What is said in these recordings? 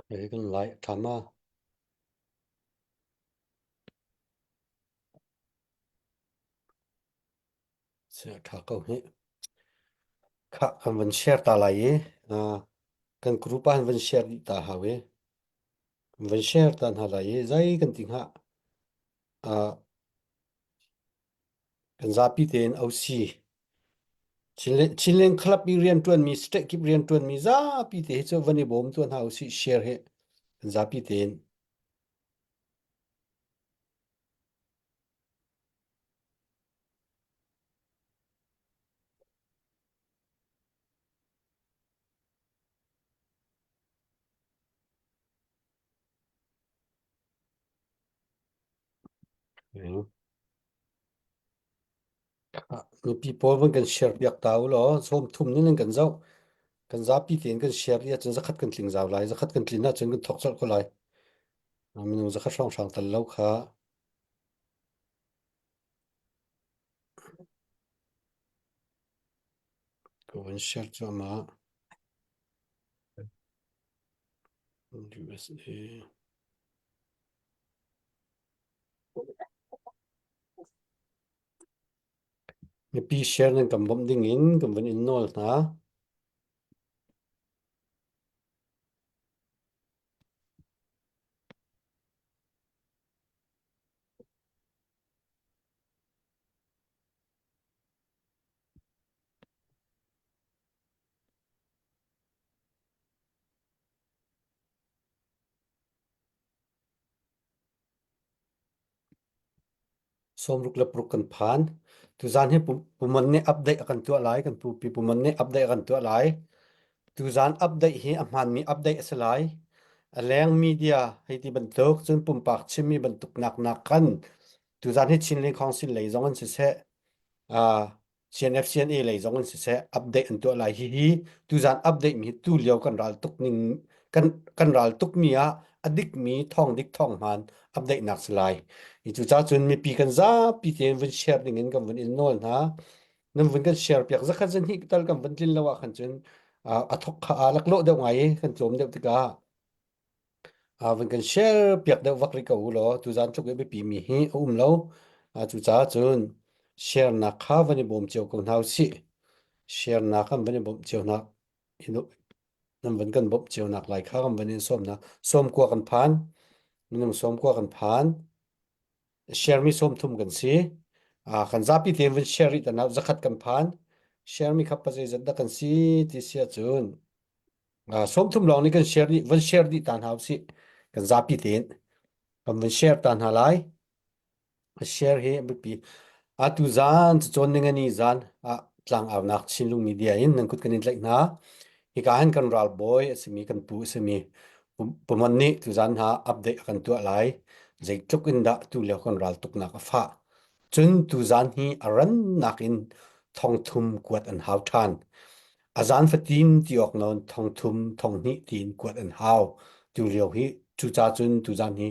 Hei kan lai a ṭha ma? Si a ṭha ko hih. Khah kan van share ta lai i uh, kan group ah van share dih ta hau i kan van share ta hna lai i zei kan ti hnga uh, Kan zapi tein OC Chinland Club i rianṭuanmi state kip rianṭuanmi zapi te hi cu van i bawm tuah hna usih share hi kan zapi tein. Mipi pawl van kan share piak ta u law sawmthum nih nan kan zoh. Kan zapi tein kan share dih ahcun zakhat kan tling zau lai. Zakhat kan tlin ahcun kan thawk colh ko lai. Minung zakhat hrawnghrang tal lo kha ka van share cuahmah. USA. Mipi share nan kan bawmh ding in kan van in nawl hna. Sawmruk le paruk kan phan. Tuzaan hi Pumon nih update a kan tuah lai. Kan pupi Pumon nih update a kan tuah lai. Tuzaan update hi a hmaanmi update a si lai. A leng media hei ti bantuk, cun pumpak chimmi bantuk nak nak khan tuzaan hi Chinlink Council lei zong in siseh, uh, CNF CNA lei zong in siseh update an tuah lai. Hihi tuzaan update mi hi tu lio kan ral tuk ning kan kan ral tuk mi ah a dik mi thawng dik thawng hmaan update nak si lai. Hi cu ca cun mipi kan zapi tein vun share ding in kan vun in nawl hna. Nan vun kan share piak zakhat zan hnih tal kan vun tlin lo ah khan cun a thok kha a laklawh deuh ngai i kan tlawm deuh tikah Van kan share piak deuh vak rih ko u law tuzaan tluk i biapi mi hi a um lo. Cucaah cun share nak kha van i bawm cio ko hna usih. Share nak kan van i bawmh cio hna nan van kan bawmh cio nak lai kha kan van in sawm hna. Sawmkua kan phan. Minung sawmkua kan phan. Share mi 30 kan si. Kan zapi tein van share rih ta hna zakhat kan phan. Share mi kha pa zeizat dah kan si ti si ahcun 30 lawng nih kan share dih van share dih ta hna usih kan zapi tein kan van share ta hna lai share hi a biapi atu zan cacawn ningani zan ah tlangaunak Chinlung media in nan kut kan in tlaih hna hika hin kan ralbawi a simi kan pu a simi Pumon nih tuzan hna update a kan tuah lai zeitluk in dah tu lio kan ral tuknak a fah cun tuzan hi a rannak in thongthum kuat an hau ṭhan A zan fatin ti awk nawn thongthum thonghnih tiin kuat an hau. Tu lio hi cuca cun tuzan hi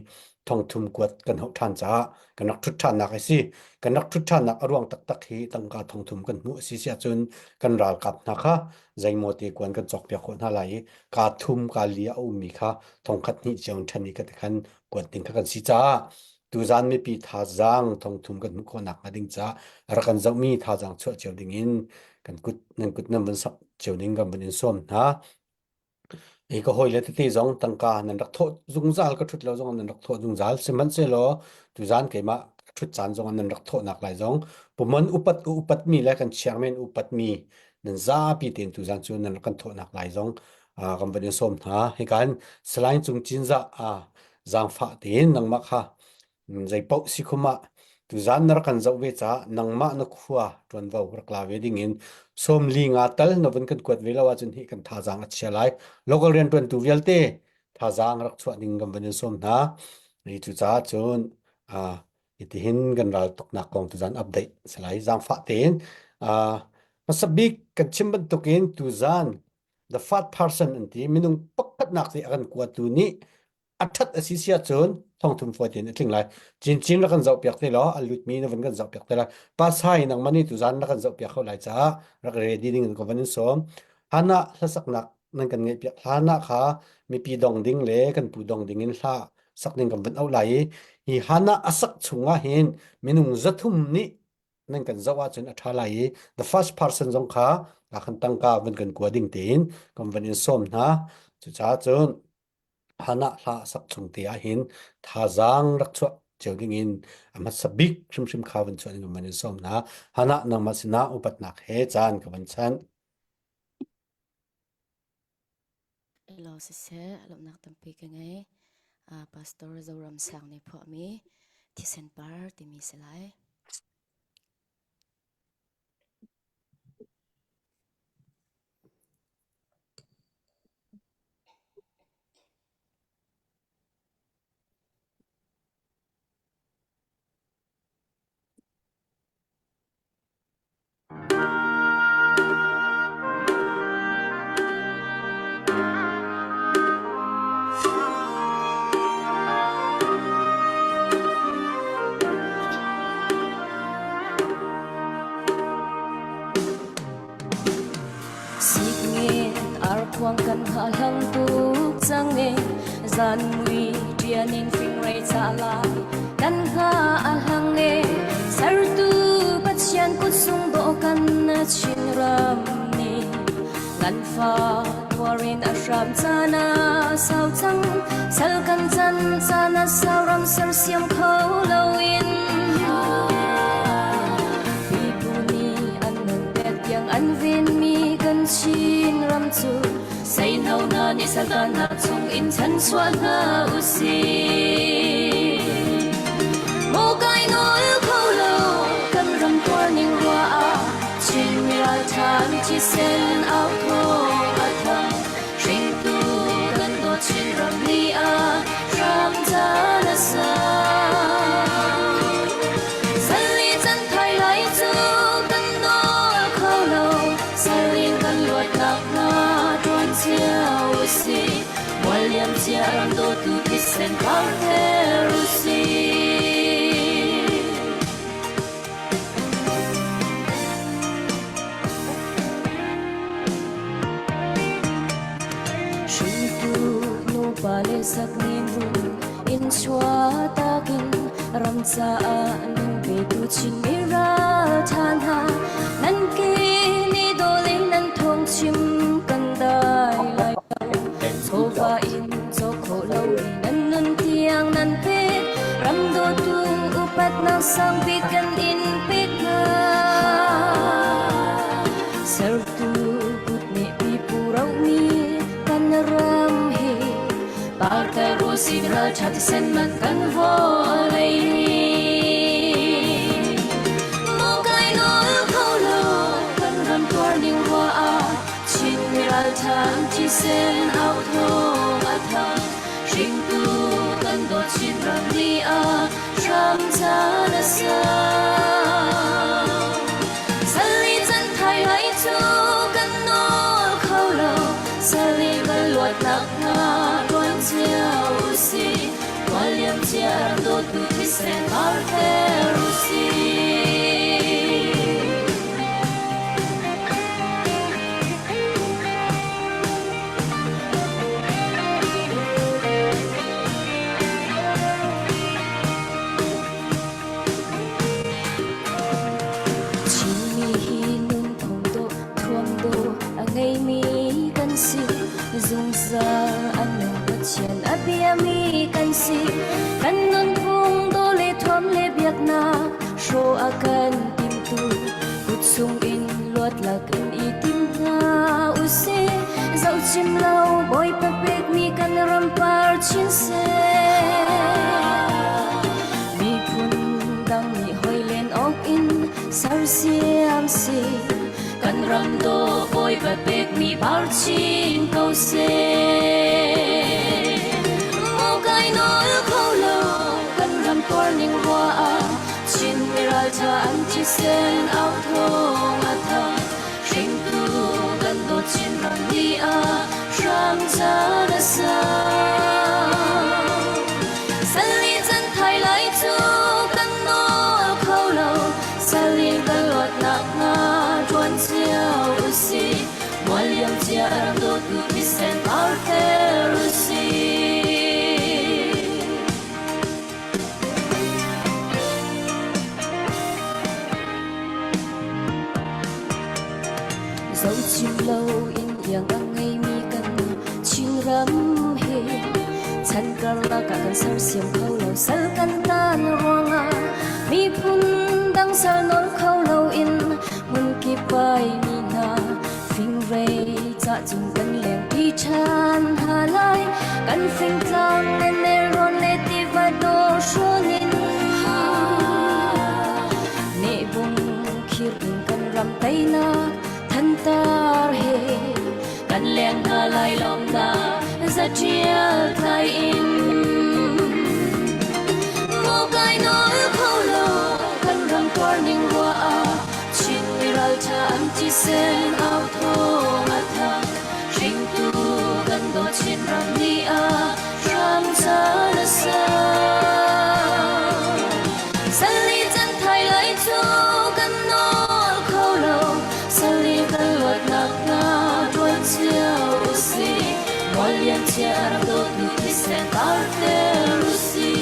thongthum kuat kan hauh ṭhan caah kan rak ṭhut ṭhannak a si. Kan rak ṭhut ṭhannak a ruang taktak hi tangka thongthum kan hmuh a si siah cun kan ralkap hna kha zeimaw te kuan kan cawkpiak khawh hna lai i kaa thum kaa li a ummi kha thongkhat hnih cio in ṭhen i kan khan kuat ding kha kan si caah tuzan mipi thazaang thongthum kan hmuh khawh nakhnga ding caah rak kan zohmi thazaang chuah cio ding in kan kut nan kut nan van sak cio ding kan van in sawm hna. I ka hawile tete zong tangka nan rak thawh zungzal ka ṭhut lo zong nan rak thawh zungzal sihmanhsehlaw tuzan keimah ka ṭhut caan zong nan rak thawhnak lai zong pumon upat upatmi le kan chairman upatmi nan zapi tein tuzan cu nan rak kan thawhnak lai zong kan van in sawm hna. Hika hin Salai Cung Cinzah zaangfah tein nangmah kha zeipaoh si khum ah tuzaan na rak kan zoh ve caah nangmah na khua ṭuanvo rak la ve ding in sawmli nga tal na vun kan kuat ve lo ahcun hi kan thazaang a chia lai. Local rianṭuantu vialte thazaang rak chuah ding kan van in sawm hna. Hi cucaah cun hitihin kan ral tuknak kong tuzaan update si lai. Zaangfah tein hmasa bik kan chim bantukin tuzaan the fat person an ti minung pakhatnak nih a kan kuatu nih a ṭhat a si si ahcun thongthum fawi tein a tling lai. Cincin rak kan zohpiak te law a lutmi na vun kan zohpiak te lai. Pasai nangmah nih tuzaan na kan zohpiak kho lai caah rak ready ding in ka van in sawm. Hana hlasaknak nan kan ngaihpiak hlan ah kha mipi dong ding le kan pu dong ding in hla sak ding kan van auh lai i hi hana a sak chung ah hin minung 300 nih nan kan zoh ahcun a ṭha lai i the first person zong kha a kan tangka van kan kua ding tein kan van in sawm hna. Cucaah cun hana hla a sak chung te ah hin thazaang rak chuah cio ding in a hmasa bik hrimhrim kha van chuah ding kan van in sawm hna. Hana nangmah sinah upatnak he caan ka van chanh. Elaw siseh, lawmhnak tampi ka ngei. Pastor Zoram Sang nih phuahmi Thisen Par timi si lai. Sikngen arkhuang kan hahlang tuk cang e zan mui ṭian in fingrei ca lai kan hla a hlang e sertu Pathian kut sung dawh kan na Chinram nih nganfa tuarin a hram caan a sau cang sal kan can caan a sau ram sersiam kho loin pipu nih an nun pek tiang an venmi kan Chin ram cu seino hna nih saltannak chung in chanchuah hna usih. Maw kai nawl kho lo kan ram tuar ning rua ah Chin mi ralṭha an thisen au thawng a thang hringtu kan dawt Chin ram ni ah hram caan a sang. Sali can thai lai cu kan nawl kho lo salin kan luatnak hnga ṭuan cio usih. Mual cia ram dawtu thisen par usih. Hringtu nupa le sakmin run in chuahtakin ram caah nun petu Chinmi ralṭha hna nan ke ni dawh in nan thawng chim kan dai lai lo. Chawva in caw khawh lomi nan nun tiang nan pek ram dawtu upatnak sangbik kan in pek hna. Sertu kut nih pipu rohmi kan ram hi parter usih ralṭha thisen man kan vawlei hi. Maw kai nawl kho lo kan ram tuar ning rua ah Chin mi ralṭha thisen au thawng a thang hringtu kan dawt Chin ram ni ah hram caan a sang. Sali can thai lai cu kan nawl kho lo sali kan luatnak hnga tuan cio usih mual cia ram dawtu thisen parter usih. Chinmi hi nunphung dawh thuam dawh a ngeimi kan si. Zungzal a nung Pathian a biami kan si. Kan nunphung dawh le thuam le biaknak hrawh a kan timtu kut chung in luat lakin i tim hna usih. Zohchim lo Bawipa pekmi kan ram par chin seh. Miphun dang nih hoi len awk in sersiam si. Kan ram dawh Bawipa pekmi par chin ko seh. Maw kai nawl kho lo kan ram tuar ning rua ah Chin mi ralṭha an thisen au thawng a thang. Hringtu kan dawt Chin ram ni ah hram caan a sang. Sali can thai lai cu kan nawl kho lo. Salin kan luatnak hnga ṭuan cio usih. Mual liam cia ram dawtu thisen. hi chan karlak ah kan sersiam kho lo sal kan tan ruangah miphun dang sal nawl kho loin hmun kip ai mi hna fingrei ca cung kan lengpi ṭhan hna lai kan fingtlang le nelrawn le tiva dawr hrawn in nehbung khir in kan ram teinak thantar he kan leng hna lai lawmnak zaṭial tlai in Maw kai nawl kho lo kan ram tuar ning ruah ah Chin mi ralṭha an thisen au thawng a thang hringtu kan dawt Chin ram ni ah hram caan a sang Sali can thai lai cu kan nawl kho lo sali kan luatnak hnga ṭuan cio usih Mual chia ram dawtmi thisen karter usih.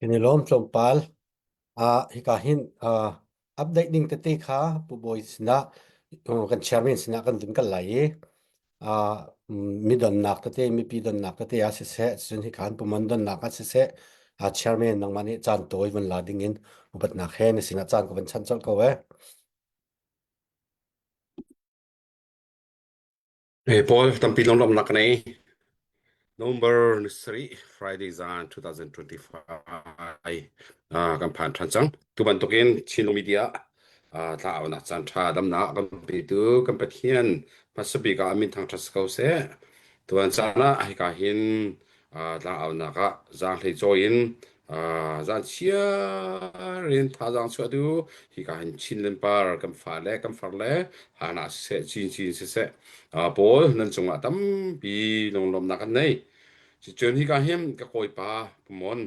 Kan i lawm tlawmpal. Ah, hika hin ah, update ding tete kha Pu Bawi sinah uh, kan chairman sinah kan vun kal lai i ah, mi donnak tete mipi donnak tete ah siseh cun hika hin Pu Mon donnak ah siseh ah chairman nangmah nih caan tawi vun la ding in upatnak he na sinah caan ka vun chan colh ko eh. Hey Paul, tampi lunglawmhnak ka nei. November ni sarih Friday zan 2025 ah kan phan ṭhan cang. Tu bantukin Chin media ah thla aunak caan ṭha damnak kan petu kan Pathian hmasa bik ah a min thangṭhat si ko seh. Tuan caan ah hika hin tlang aunak ah zaanghlei cawi in zaanchiar in thazaang chuahtu hika hin Chinland par kan fa le kan far le hana siseh chinchin siseh pawl nan cungah tampi lunglawmhnak kan nei. Cucun hika hin ka kawipa Pumon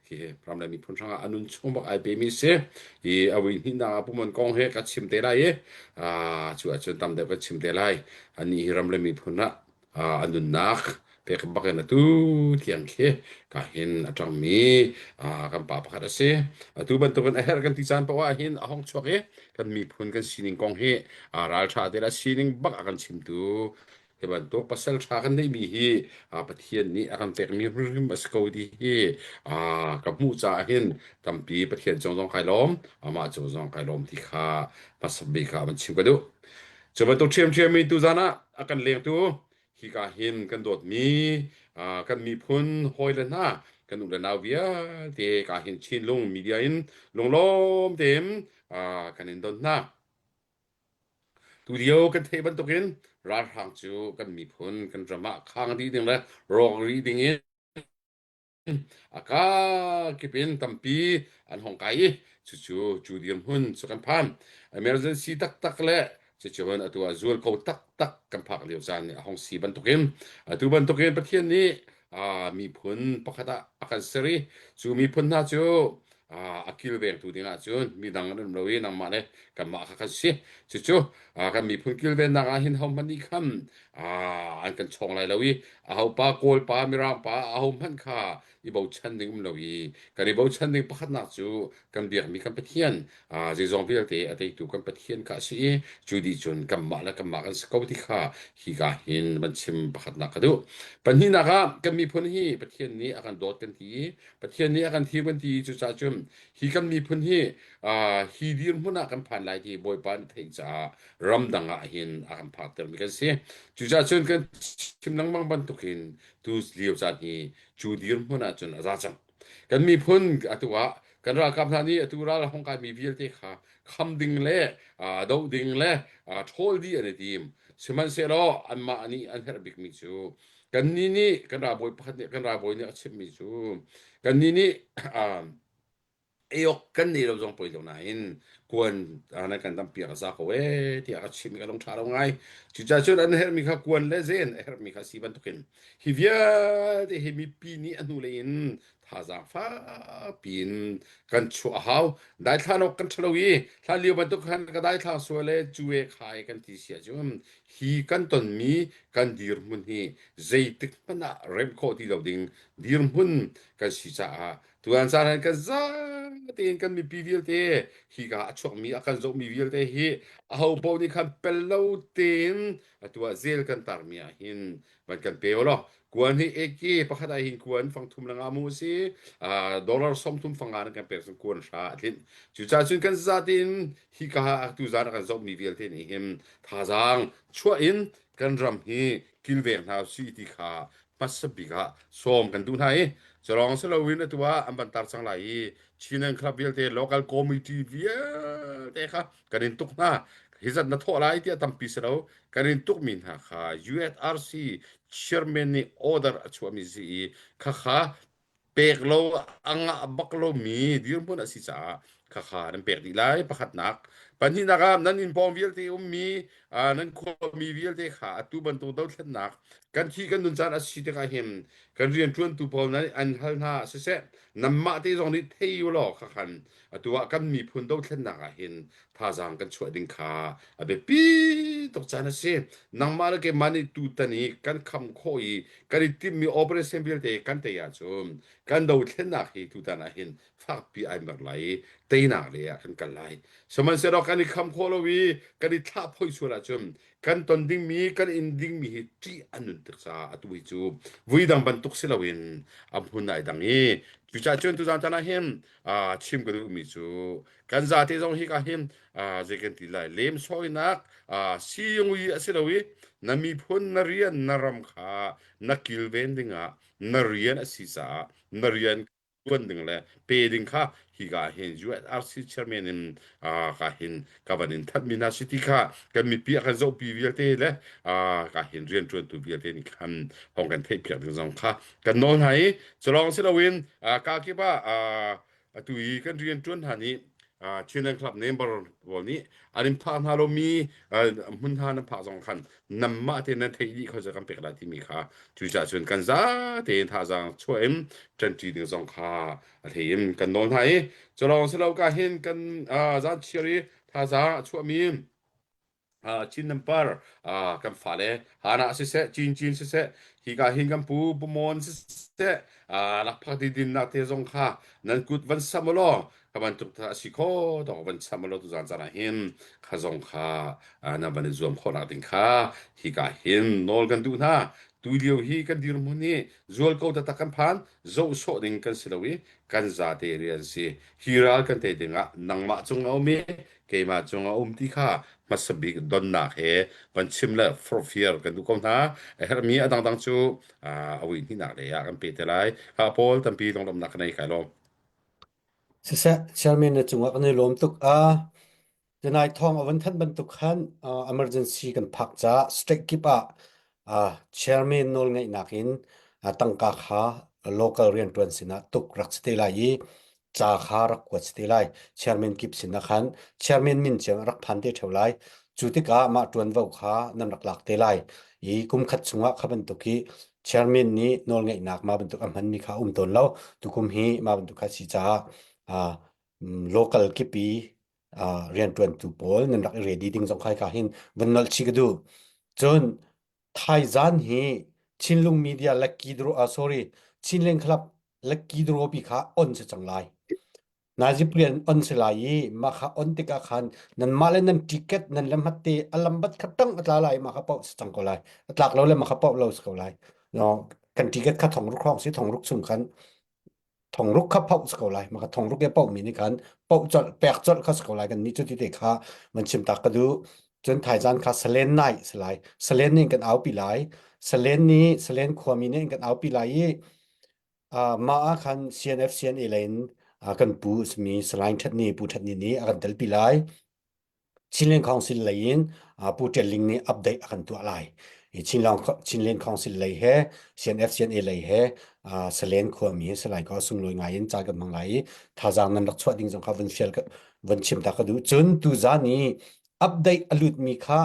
hi ram le miphun hrangah a nun chung bak ai pemi si i a vui hnihnak ah Pumon kong he ka chim te lai i cu ahcun tam deuh ka chim te lai ani hi ram le miphun ah a nunnak pek bak in atu tiang khi ka hin a ṭangmi kan pa pakhat a si. Atu bantukin a herh kan ti caan paoh ah hin a hong chuak i kan miphun kan sining kong hi ralṭha te le sining bak a kan chimtu hi bantuk pasal ṭha kan neihmi hi Pathian nih a kan pekmi hrimhrim a si ko ti hi ka hmuh caah hin tampi Pathian cung zong kai lawm amah cung zong kai lawm ti kha hmasa bik ah van chim ka duh. Cu bantuk ṭhiamṭhiam in tuzan ah a kan lengtu hika hin kan dawtmi kan miphun hawile hna kan u le nau vialte ka hin Chinlung media in lunglawm tein kan in don hna. Tulio kan theih bantukin ralhrang cu kan miphun kan ram ah khang dih ding le rawk rih ding in A kakip in tampi an hong kai i cucu cu dirhmun cu kan phan. Emergency taktak le cucun atu ah zualko taktak kan phak lio caan nih a hong si bantukin atu bantukin Pathian nih miphun pakhat ah a kan ser i cu miphun hna cu a kilvengtu ding ahcun midang an um lo i nangmah le kanmah kha kan si. Cucu kan miphun kilvennak ah hin hohmanh nih khan an kan chawng lai lo i ahopa Kawl pa Mirang pa ahohmanh kha i bochan ding um lo i kan i bochan ding pakhatnak cu kan biakmi kan Pathian zeizong vialte a teitu kan Pathian kha a si i cu dih cun kanmah le kanmah kan si ko ti kha hika hin van chim pakhatnak ka duh. Pahnihnak ah kan miphun hi Pathian nih a kan dawt kan ti i Pathian nih a kan thim kan ti i cucaah cun hi kan miphun hi hi dirhmun ah kan phan lai ti Bawipa nih theih caah ramdang ah hin a kan phaktermi kan si. Cucaah cun kan chim lengmang bantukin tu lio caan hi cu dirhmun ah cun a za cang. Kan miphun atu ah kan ralkap hna nih atu ral a hong kaimi vialte kha kham ding le doh ding le ṭhawl dih an i tim. Sihmanhsehlaw anmah nih an herh bikmi cu kannih nih kan ralbawi pakhat nih kan ralbawi nih a chimmi cu kannih nih ei awk kan nei lo zong poi lo nain. Kuan nan kan dampiak a za ko ee tiah ka chim i ka lung ṭha lo ngai. Cucaah cun an herhmi kha kuan le zen a herhmi kha si bantukin hi vialte hi mipi nih a hnulei in thazaang fakpi in kan chuah a hau. Daithlan awk kan ṭhalo i hlan lio bantuk khan ka daithlang sual e cu e kha e kan ti si ahcun hi kan tonmi kan dirhmun hi zeitik hmanh ah remh khawh ti lo ding dirhmun kan si caah tuan caan ah kan za tein kan mipi vialte hi ka a chuakmi a kan zohmi vialte hi aho paoh nih khan pel lo tein atu ah zel kan tarmi ah hin van kan pe law kuan hi eki pakhat ah hin kuan fangthum le nga mu si dollar 30 fanga na kan pek cun kuan hra a tlinh cucaah cun kan za tein hi ka tu zan a kan zohmi vialte nih hin thazaang chuah in kan ram hi kilveng hna si ti kha hmasa bik ah sawm kan duh hna i culawng si loin atu ah an van tar cang lai i Chin and Club vialte local committee vialte kha kan in tuk hna hi zat na thawh lai tiah tampi si lo kan in tukmi hna kha USRC chairman nih order a chuahmi si i khakha pek lo a ngah bak lomi dirhmun a si caah khakha nan pek dih lai pakhatnak pahnihnak ah nan inn pawng vialte ummi nan khuami vialte kha atu bantuk dothlennak kan thi kan nun caan a si tikah hin kan rianṭuantu pawl nan an hal hna siseh nanmah te zong nih thei u law khakhan atu ah kan miphun dothlennak ah hin thazaang kan chuah ding kha a biapi tuk caan a si. Nangmah le keimah nih tutan i kan kham khawh i kan i timhmi operation vialte kan tei ahcun kan dothlennak hi tutan ah hin fakpi ai mer lai i teinak lei ah kan kal lai. Sihmanhsehlaw kan i kham khawh lo i kan i thlah phoi sual ahcun kan ton dingmi kan in dingmi hi ṭih a nun tuk caah atu hi cu vuidang bantuk si loin a hmun ai dang i cucaah cun tuzaan caan ah hin chim ka duhmi cu kan zate zong hi ka hin zei kan ti lai lem sawinak siyungui a si lo i na miphun na rian na ram kha na kilven dingah na rian a si caah na rian tuan ding le pe ding kha hi ka hin USRC chairman in ka hin ka van in that mi hna si ti kha kan mipi a kan zohpi vialte le ka hin rian tuantu vialte nih khan hong kan theih piak ding zong kha kan nawl hna i culawng si loin ka kip ah Atu i kan rianṭuan hna nih Chinland Club member pawl nih an in phak hna lomi hmun hna nan phak zong khan nanmah tein nan theih dih kho cu kan pek lai timi kha cucaah cun kan za tein thazaang chuah in ṭanṭi ding zong kha a hlei in kan nawl hna i culawng si lo ka hin kan zan chiar i thazaang a chuahmi Chin Nampar kan fale Hana siseh Chin Chin siseh hika hin kan pu Pumon siseh lakphak didinnak te zong kha nan kut van sam law ka bantuk tha si kho dong van sam law tu zan zan ah hin kha zong kha nan van i zuam khawh nak ding kha hika hin nawl kan duh hna tu lio hi kan dirhmun hi zual ko taktak kan phan zoh sawh ding kan si lo i kan zate rian si hi ral kan tei ding ah nangmah cung a um i keimah cung a um ti kha hmasa bik donnak he van chim le forhfial kan duh ko hna. A herhmi a dangdang cu a vui hnihnak lei ah kan pe te lai. Kha pawl tampi lunglawmhnak ka nei kai lawm. Siseh, chairman na cungah kan i lawm tuk. A Tunai thawng a van thanh bantuk khan emergency kan phak caah state kip ah chairman nawlngeihnak in tangka kha local rianṭuan sinah tuk rak si te lai i ca kha rak kuat si te lai. Chairman kip sinah khan chairman min tiang rak phan te ṭheo lai. Cu tikah mah ṭuanvo kha nan rak lak te lai i kum khat chungah kha bantuk hi chairman nih nawlngeihnak mah bantuk a hmanmi kha a um tawn lo. Tukum hi mah bantuk kha si caah local kip i rianṭuantu pawl nan rak i ready ding zong khai ka hin van nolh chih ka duh. Cun thaizan hi Chinlung Media Lucky Draw uh, sorry Chinland Club Lucky Draw pi kha on si cang lai. Nazi plian on si lai i mah kha on tikah khan nanmah le nan ticket nan le hmat te a lambat kha tang a tla lai mah kha paoh si cang ko lai. A tlak lo le mah kha paoh lo si ko lai. No, kan ticket kha thong ruk hrawng si thong ruk chung khan thongruk kha phoh si ko lai maka thongruk e poh mi nih khan poh colh pek colh kha si ko lai kan nih cu ti te kha man chim tak ka duh cun thaizan kha salen nai si lai salen nih kan aupi lai salen nih salen khuami nih kan aupi lai i mah ah khan CNF CNA lei in kan pu simi Salain Thatni Pu Thatni nih a kan telpi lai Chinland Council lei in Pu Ṭial Ling nih update a kan tuah lai. I Chinland Council lei he CNF CNA lei he Salen khuami Salai ko sunglawi ngai in ca kan hmang lai i thazaang nan rak chuah ding zong kha van fial. Van chim ta ka duh. Cun tuzan i update a lutmi kha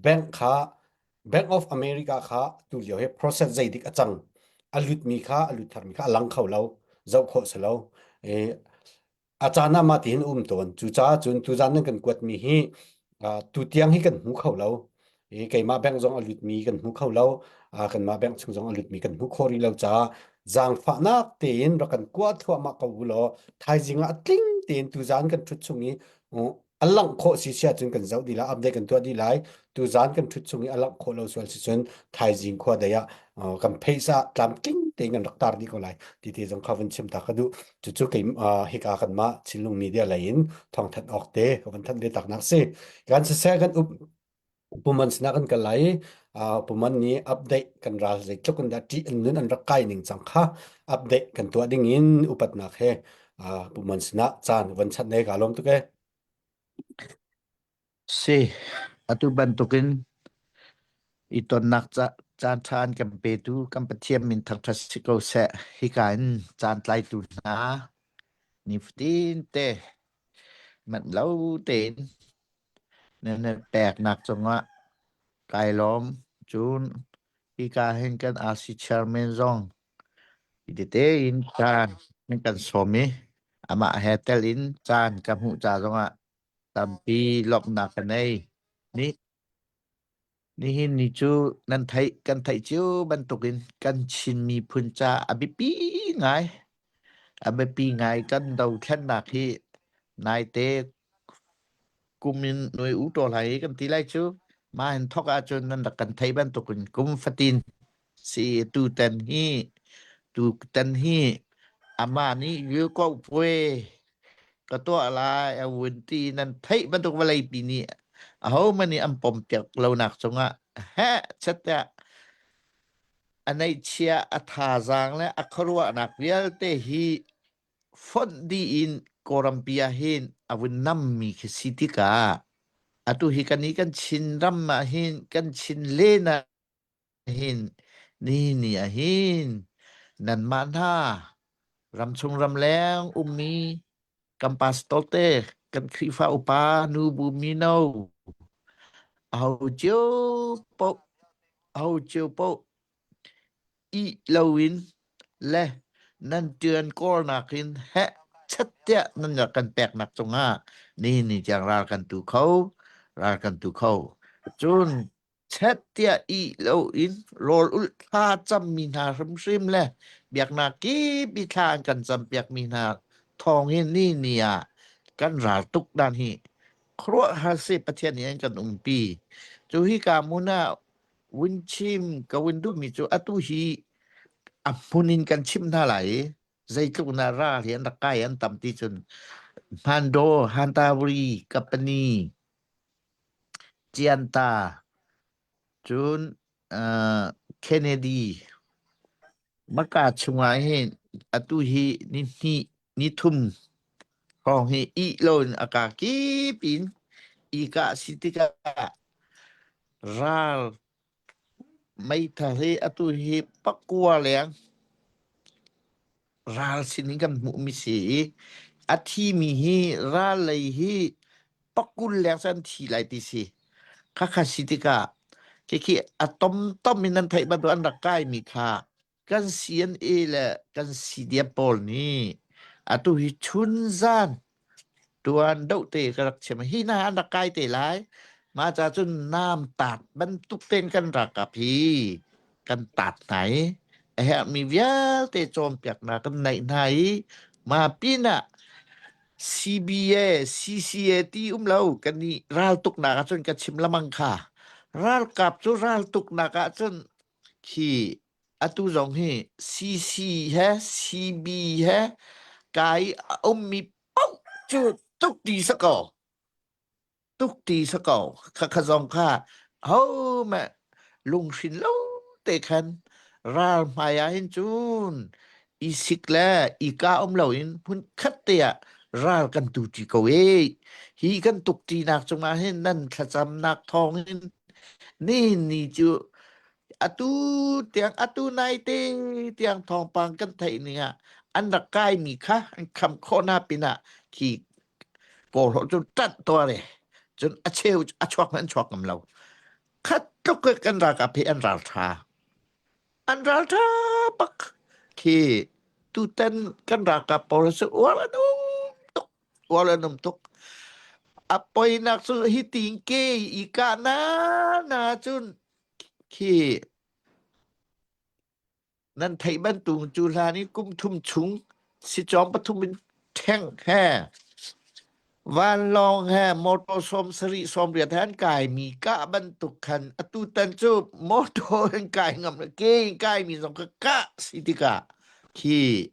bank kha Bank of America kha tu lio hi process zeidik a cang. A lutmi kha a lut tharmi kha a lang kho lo, zoh khawh si lo. E, a caan ah mah tihin um tawn. Cucaah cun tuzan nan kan kuatmi hi uh, tutiang hi kan hmu kho lo. I keimah bank zong a lutmi kan hmu kho lo. Uh, kanmah bank chung zong a lutmi kan hmu kho rih lo caah zaangfahnak tein rak kan kua thluahmah ko u law thaizing ah a tling tein tuzan kan ṭhut chung i uh, a langh khawh si si ahcun kan zoh dih lai update kan tuah dih lai tuzan kan ṭhut chung i a langh khawh lo sual si cun thaizing khua dei ah uh, kan pheisa tlamtling tein kan rak tar dih ko lai ti te zong kha vun chim ta ka duh cucu kei uh, hika kanmah Chinlung media lei in thawngthanh awk te ka van thanh ve tak nak si kan siseh kan up Puman sinah kan kal lai i uh, Puman nih update kan ral zeitluk in dah ṭih an nun an rak kai ning cang kha update kan tuah ding in upatnak he uh, Puman sinah caan van chanh ne ka lawm tuk e. Si, atu bantukin i tonnak ca caan ṭha an kan petu kan Pathian min thangṭhat si ko seh. Hika in caan tlaitu hna nifatin te manh lo tein Nan peknak cungah kai lawm. Cun hika hin kan RC chairman zong tete in caan nan kan sawm i amah he tel in caan ka hmuh ca zongah tampi lawmhnak ka nei. Ni nihin ni cu nan theih kan theih cio bantukin kan Chin miphun ca a biapi ngai. A biapi ngai kan dothlennak hi naite kum in nuai u taw lai kan ti lai cu mah hin thok ahcun nan rak kan thei bantukin kum fatin si tu tan hi tu tan hi amah nih yu ko pue ka tuah lai a vun ti nan theih bantuk vawlei pi nih aho man nih an pom piak lonak cungah heh chet tiah a neihchia a thazaang le a khuaruahnak vialte hi fonh dih in Kawlrampi ah hin a vun nammi khi si tikah atu hi kan i kan Chin ram ah hin kan Chin len ah hin nihin ni ah hin nanmah hna ramchung ramleng ummi kan pastor te kan Khrihfa upa nubu mino aho cio paoh aho cio paoh Ih loin le nan ṭian kawlnak in heh chat tiah nan rak kan peknak cungah nihin ni tiang ral kan tu kho, ral kan tu kho. Cun chet tiah ih loin rawl ulh thla cammi hna hrimhrim le biaknak kip i thla an kan campiakmi hna thawng hin ni ni ah kan ral tuk dan hi khuaruahhar si Pathian nih an kan umpi. Cu hika hmun ah Vun chim ka vun duhmi cu atu hi a hmun in kan chimh hna lai i zeitluk na ral hi an rak kai an tam ti cun Hmando, Hantawri, Kapani, Cianta, cun uh, Kennedy, Maka chungah hin atu hi ni hnih ni thum hrawng hi ih loin a ka kip in i kah si tikah Ral meithal hi atu hi pakua leng ral sin in kan hmuhmi si i a thimi hi ral lei hi pakul leng cu an thi lai ti si. Khakha si tikah khikhi a tomtom in nan theih bantuk an rak kaimi kha kan CNA le kan CDF pawl nih atu hi chunzan tuan doh te ka rak chim hi na an rak kai te lai ma cha cun nam tat bantuk ten kan rakap hi kan tat hna i a herhmi vialte cawnpiaknak kan neih hna i ma pinah CBA CCA ti um lo kan i raltuknak ahcun ka chim lamang kha ralkap cu raltuknak ahcun Khi atu zong hi CC he CB he kai a ummi paoh cu tuk ti sa ko. Tuk ti sa ko. Khakha zong kha ho mah lunghrin lo te khan ral hmai ah hin cun i sik le i ka um loin hmun khat te ah ral kan tu ṭi ko e. Hi kan tuk ṭinak cungah hin nan thlacamnak thawngin Nihin ni cu atu tiang atu naite tiang thawngpang kan theih ning ah an rak kaimi kha an kham khawh hna pinah khi. Kawl holh cu ṭanh tuar i cun a cheu a chuak hmanh an chuak ngam lo. Khat tluk i kan ralkap hi an ralṭha. An ralṭha bak. Khi tutan kan ralkap pawl cu uar an um tuk. Uar an um tuk. A poinak cu hi tiin ke i kah na na cun khi Nan theih bantuk cu hlan i kum thum chung sicawng pathum in ṭheng he vanlawng he motor 70 80 he an kaimi kah bantuk khan atutan cu motor in kai ngam lo ke in kaimi zong kha kah si tikah khi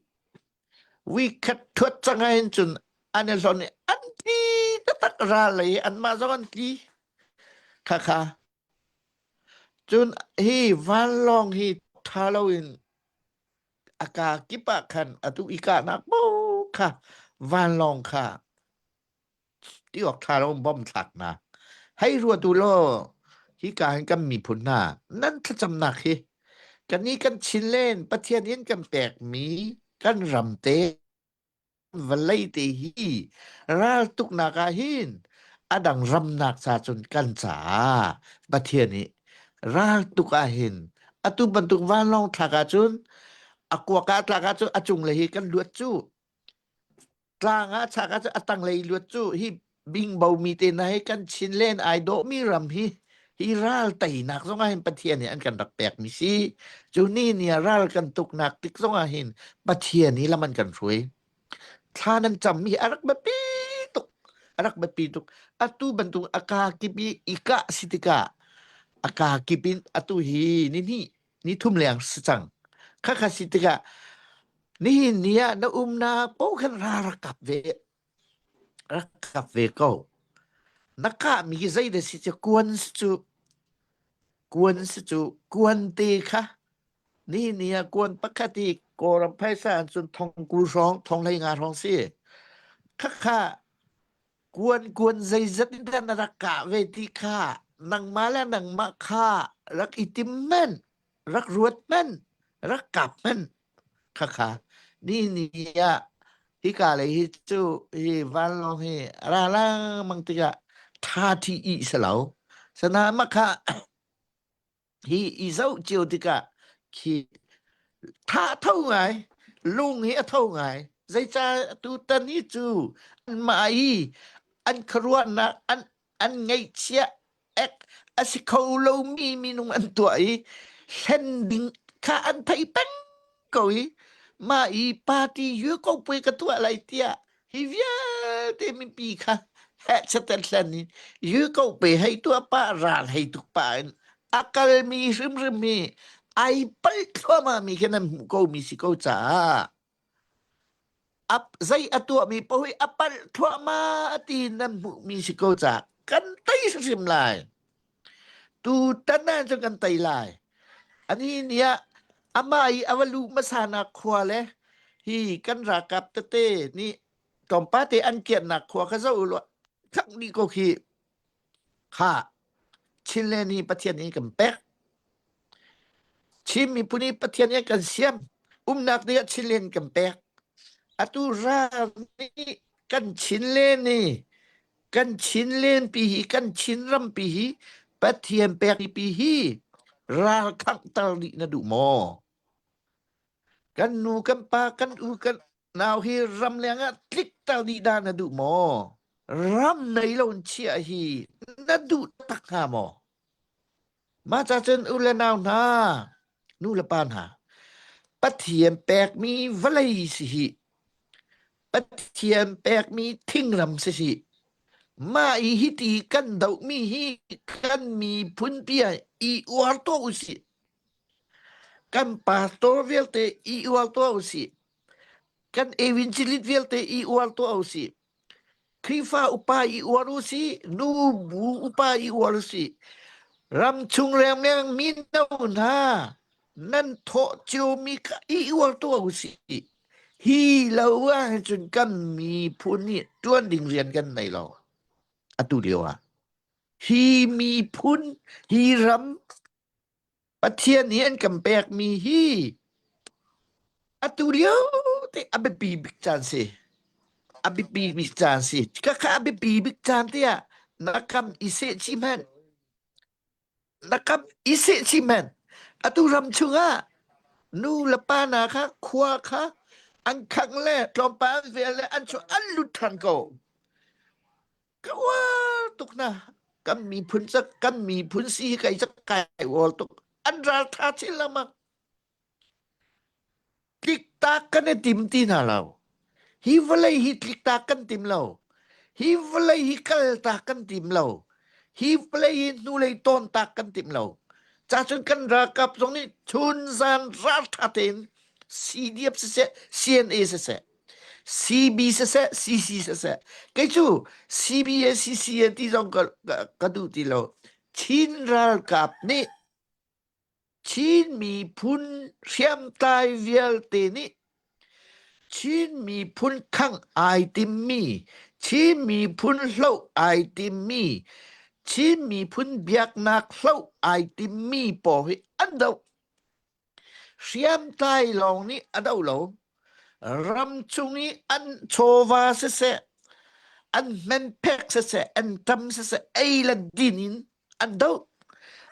weekhat thuat cang ahhin cun an i hlonh i an tli taktak ral lei anmah zong an tli khakha Cun hi vanlawng hi ṭha loin a kaa kip ah khan atu i kahnak paoh kha vanlawng kha ti awk ṭha lo in bomb thlaknak. Hei ruat u law hika hin kan miphun hna nan thlacamnak hi kannih kan Chinland Pathian in kan pekmi kan ram te vawlei te hi raltuknak ah hin a dang ramnak ca cun kan caah Pathian nih raltuk ah hin atu bantuk vanlawng thlak ahcun a kuak ah tlak ahcun a cunglei hi kan luat cu tlang ah chak ahcun a tanglei luat cu hi bingbo mi te hna hi kan Chinland ai dawhmi ram hi hi ral teinak zong ah hin Pathian nih an kan rak pekmi si cu ni ni ah ral kan tuknak tik zong ah hin Pathian hi lam an kan hruai thla nan cammi a rak biapi tuk a rak biapi tuk atu bantuk a ka kip i i kah si tikah a ka kip in atu hi ni hnih ni thum leng si cang khakha si tikah nihin ni ah na umnak paoh khan ra rak kap ve Rak kap ve ko. Na kahmi hi zeidah si cu kuan si cu kuan si cu kuan te kha ni ni ah kuan pakhat i Kawlram phaisa an cun thong 20 hrawng thong 15 hrawng si. Khakha kuan kuan zeizat in dah na rak kah ve ti kha nangmah le nangmah kha rak i tim men rak ruat men rak kap men Khakha ni ni ah hika lei hi cu hi vanlawng hi a ra lengmang tikah tha thi i si lo. Sana makha hi i zoh cio tikah khi tha tho ngai lung hi a tho ngai zeicah tutan hi cu anmah i an khuaruahnak an an ngeihchiah ek a si kho lomi minung an tuah i hlen ding kha an thei peng ko i mah i party yu ko pui ka tuah lai tiah hi vialte mipi kha heh chaten hlen in yu ko pe hei tuah pa ral hei tuk pa in a kalmi hrimhrim hi ai pal thluahmah mi khi nan hmuh ko mi si ko caah zei a tuahmi paoh hi a palh thluahmah ti nan hmuhmi si ko caah kan tei hrimhrim lai. Tutan ah cun kan tei lai. Ani nih ah amah i a va luh hmasanak khua le hi kan ralkap tete nih tlawmpal te an kiannak khua kha zoh u law khangh dih ko khi kha Chinland hi Pathian nih kan pek. Chin miphun hi Pathian nih kan siam. Umnak ding ah Chinland kan pek. Atu ral nih kan Chinland hi kan Chinland pi hi kan Chinram pi hi Pathian pek pi hi ral khanghter dih na duh maw? Kan nu kan pa kan u kan nau hi ramleng ah tlikter dih dah na duh maw? Ram nei lo in chiah hi na duh tak hnga maw? Mah ca cun u le nau hna, nu le pa hna, Pathian pekmi vawlei si hi, Pathian pekmi thingram si hi, mah i hiti kan dohmi hi kan miphun pi ah i uar tuah usih. Kan pastor vialte i uar tuah usih. Kan evangelist vialte i uar tuah usih. Khrihfa upa i uar usih, nu bu upa i uar usih. Ramchung lengmang mino hna nan thawh ciomi kha i uar tuah usih. Hi lo ah cun kan miphun nih ṭuan ding rian kan nei lo. Atu lio ah. Hi miphun, hi ram Pathian nih an kan pekmi hi atu lio te a biapi bik caan si. A biapi bik caan si. Khakha a biapi bik caan tiah na kam i seh chih hmanh. Na kam i seh chih hmanh. Atu ram chungah nu le pa hna kha khua kha an khangh le tlawmpal an vel le an chuah an lut ṭhan ko. Ka uar tuk hna. Kan miphun cak kan miphun si hi kai cak kai uar tuk. An ralṭha chin lengmang. Tliktak kan i tim ti hna lo. Hi vawlei hi tliktak kan tim lo. Hi vawlei hi kaltak kan tim lo. Hi vawlei hi hnulei tawntak kan tim lo. Cacun kan ralkap zong nih chunzan ralṭha tein CDF siseh, CNA siseh, CB siseh, CC siseh. Kei cu CB le CC ti zong ka, ka, ka duh ti lo. Chin ralkap nih Chin miphun hriamtlai vialte nih Chin miphun khangh ai timmi, Chin miphun hloh ai timmi, Chin miphun biaknak hloh ai timmi pawl hi an doh. Hriamtlai lawng nih a doh lo. Ramchung i an chawva siseh, an hmenphek siseh, an ṭam siseh, ei le din in an doh.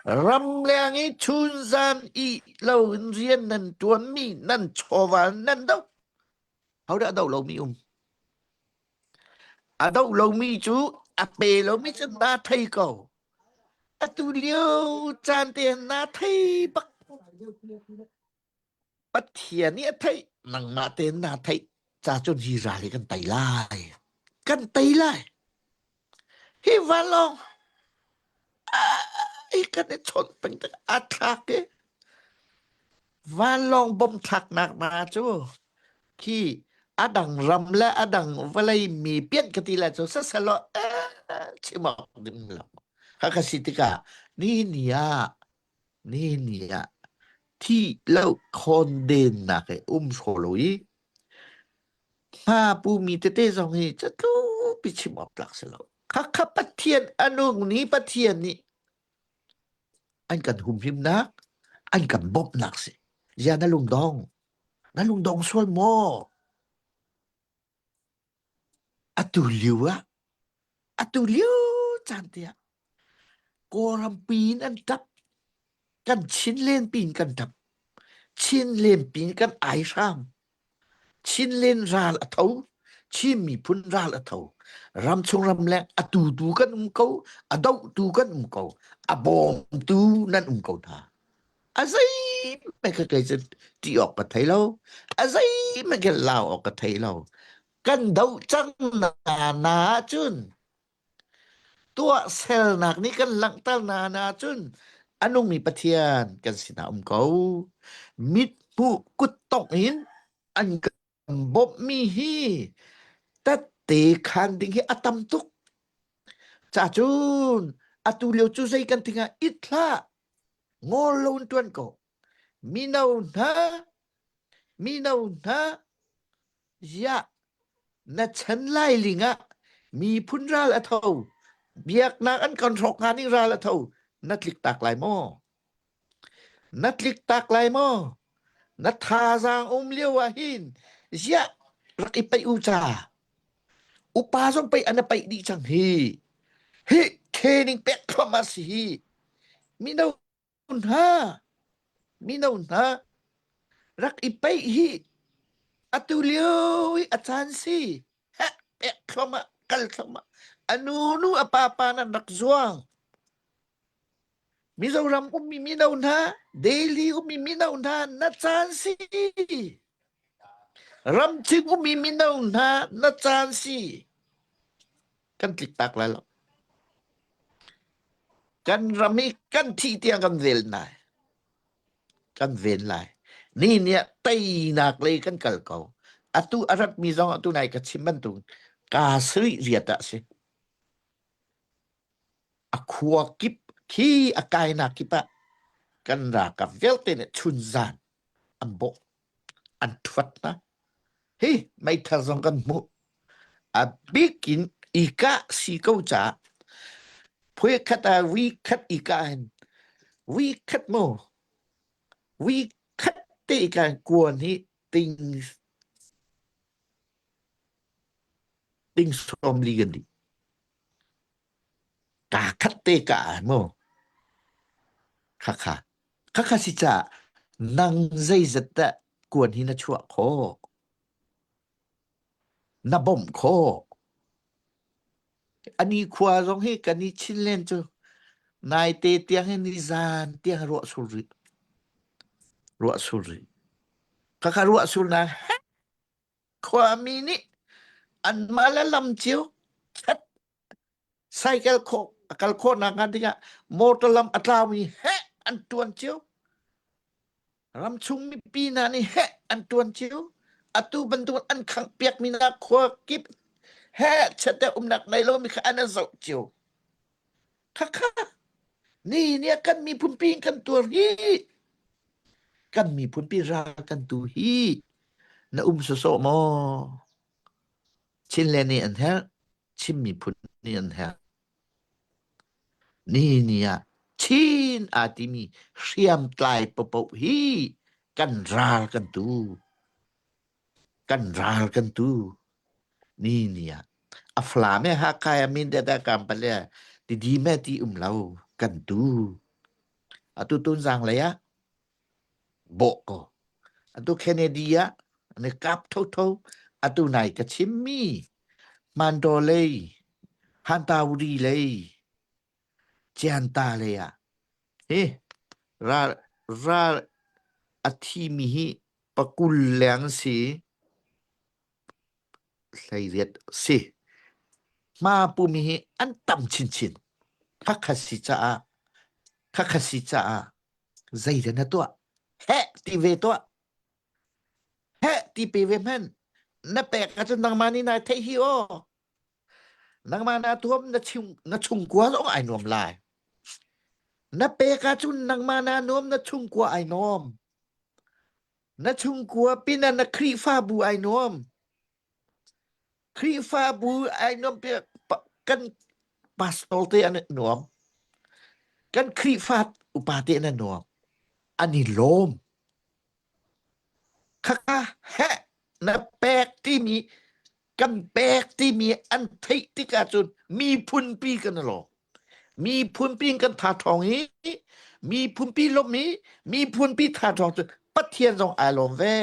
Ramleng i chunzan i lo in rian nan ṭuanmi nan chawva nan doh. Hodah a doh lomi um? A doh lomi cu a pe lomi cu naa thei ko. Atu lio caan te naa thei bak. Pathian nih a theih, nangmah tein naa theih. Ca cun hi ral hi kan tei lai. Kan tei lai. Hi vanlawng ai kan i chawnh peng tak a thlak i vanlawng bom thlaknak hna cu khi a dang ram le a dang vawlei mi pian ka ti lai cu sasalaw eh chim awk ding lo. Khakha si tikah ni ni ah ni ni ah thi lo khawndennak he um hraw lo i hma pumi tete zong hi catlupi chim awk tlak si lo. Khakha Pathian a nung ni Pathian nih an kan humhimnak, an kan bawmhnak si. Zia na lungdong, na lungdong sual maw? Atu lio ah, atu lio caan te ah Kawlram pi in an ṭap. Kan Chinlen pi in kan ṭap. Chinlen pi in kan aihram. Chinlen ral a tho. Chin miphun ral a tho. Ramchung ramleng a tutu kan um ko, a dohtu kan um ko, a bawmtu nan um ko hna. A zeihmanh ka kei cu ṭih awk ka thei lo. A zeihmanh ka lau awk ka thei lo. Kan doh cang na na ahcun tuahsernak nih kan langhter na na ahcun a nungmi Pathian kan sinah um ko. Mit hmuh kut tongh in an kan bawmhmi hi tette khan ding hi a tam tuk. Cacun atu lio cu zei kan ti hnga it hlah ngol lo in ṭuan ko. Mino hna, mino hna, ziah na chan lailing ah miphun ral a tho, biaknak an kan hrawk hnga ning ral a tho, na tlik tak lai maw? Na tlik tak lai maw? Na thazaang um lio ah hin ziah rak i paih u ca. Upa zong pei an i paih dih cang hi. Hi training pek thluahmah si hi. Mino hna, mino hna rak i paih hi atu lio i a caan si. Heh, pek thluahmah, kal thluahmah. A nu nu a pa pa nan rak zuang. Mizoram ummi mino hna, Delhi ummi mino hna na caan si. Ramching ummi mino hna na caan si. Kan tlik tak lai lo. Kan ram hi kan thih tiang kan vel nai. Kan ven lai. Ni ni ah teinak lei kan kal ko. Atu a ratmi zong atu nai ka chim bantuk ka sri riat ah si. A khua kip khi a kainak kip ah kan ralkap vialte nih chunzan an bawh an ṭhuat hna. Hi meithal zong kan hmuh. A bik in i kah si ko caah phui khat ah wi khat i kah hin wi khat mu wi khat te i kah hin kuan hi ting. Ting 40 kan dih. Kaa khat te ka ah mu. Khakha. Khakha si ca nang zeizat dah kuan hi na chuah khawh? Na bawmh khawh. Ani khua zong hi kan i Chinland cu naite tiang hi nizan tiang ruah sur rih. Ruah sur rih. Khakha ruah sur na khuami nih anmah le lam cio chat cycle khawh a kal khawhnak hnga dingah motor lam a tlaumi heh an tuan cio ramchung mipi hna nih heh an tuan cio atu bantuk an khangh piakmi hna khua kip heh chiat umnak nei lomi kha an zoh cio khakha ni ni kan miphun pi kan tuar hi kan miphun pi ral kan tu hi na um sawsawh maw Chinland nih an herh Chin miphun nih an herh ni ni ah Chin aa timi hriamtlai paohpaoh hi kan ral kan tu kan ral kan tu ni ni ah a Falam he Hakha he Mindat he Kampale he Tidim he ti um lo kan tu atu Tunzang lei ah bawh ko atu Kennedy ah an i kap thotho atu nai ka chimmi Mandaw lei Hantawuri lei Cianta lei ah hi ral ral a thimi hi pakul leng si 18 si. Hma pumi hi an tam chinchin. Khakha si caah khakha si caah zeidah na tuah? Heh ti ve tuah. Heh ti pe ve hmanh. Na pek ahcun nangmah nih nai theih hi aw. Nangmah na tuam na chung na chungkua zong ai nuam lai. Na pek ahcun nangmah na nuam na chungkua ai nuam. Na chungkua pinah na Khrihfabu ai nuam. Khrihfabu ai nuam kan pastor te an nuam. Kan Khrihfa upa te an nuam. An i lawm. Khaka heh na pek timi kan pek timi an theih tik ahcun miphunpi kan i lawm. Miphunpi in kan tha ṭhawng i miphunpi lawmh i miphunpi tha ṭhawng cu Pathian zong ai lawm ve.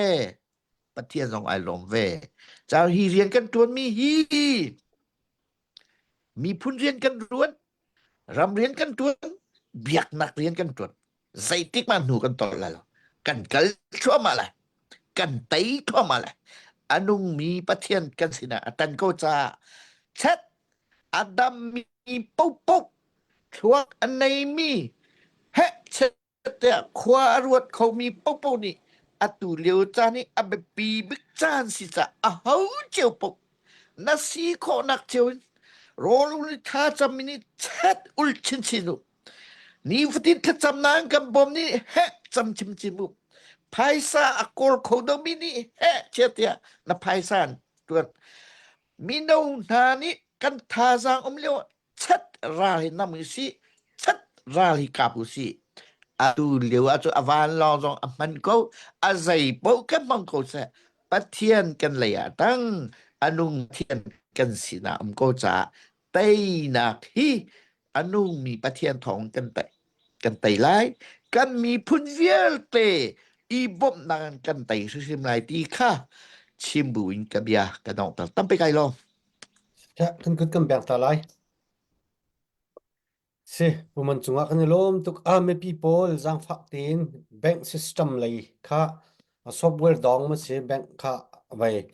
Pathian zong ai lawm ve. Caah hi rian kan ṭuanmi hi miphun rian kan ṭuan, ram rian kan ṭuan, biaknak rian kan ṭuan. Zeitik mah hnu kan tolh lai lo. Kan kal thluahmah lai. Kan tei thluahmah lai. A nungmi Pathian kan sinah a tan ko caah chet a dammi paohpaoh thluak a neimi heh chet tiah khua a ruat khomi paohpaoh nih atu lio caan hi a biapi bik caan si caah aho cio paoh na si khawhnak cio in rawl ul i thlacam in i chet ul chinchin u. Nifatin thlacam nain kan bawm nih heh cam chinchin u. Phaisa a kawl kho lomi nih heh chia tiah na phaisa an tuan. Mino hna nih kan thazaang um lio chat ral hi nam usih chat ral hi kap usih atu lio ahcun a vanlawng zong a hman ko a zei paoh kan hmang ko seh Pathian kan lei ah tang a nung Pathian kan sinah um ko caah teinak hi a nungmi Pathian thawng kan tei kan tei lai kan miphun vialte i bawmhnak in kan tei hrimhrim lai ti kha chim buin ka bia ka donghter tampi kai lawm Kan kut kan beng ta lai. Si, puman cungah kan i lawm tuk. Ah, mipi pawl zaangfah tein bank system lei kha software dawng ma si bank kha vai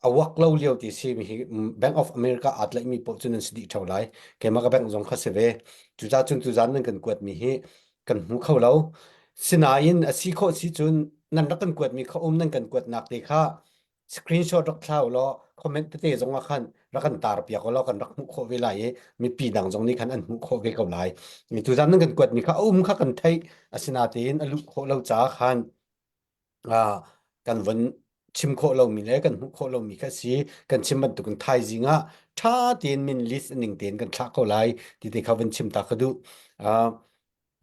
a wak lo lio ti si mi hi Bank of America aa tlaihmi paoh cu nan si dih ṭheo lai. Keimah ka bank zong kha si ve. Cucaah cun tuzaan nan kan kuatmi hi kan hmu kho lo. Sinain a si khawh si cun nan rak kan kuatmi kha um nan kan kuatnak te kha screenshot rak thla u law comment tete zong ah khan rak kan tar piak u law kan rak hmuh khawh ve lai i mipi dang zong nih khan an hmuh khawh ve ko lai. Tuzaan nan kan kuatmi kha a um kha kan theih asinatein a luh khawh lo caah khan ah kan von chim khawh lomi le kan hmuh khawh lomi kha si kan chim bantukin thaizing ah ṭha tein min list ning tein kan thlah ko lai ti te kha von chim ta ka duh. Uh,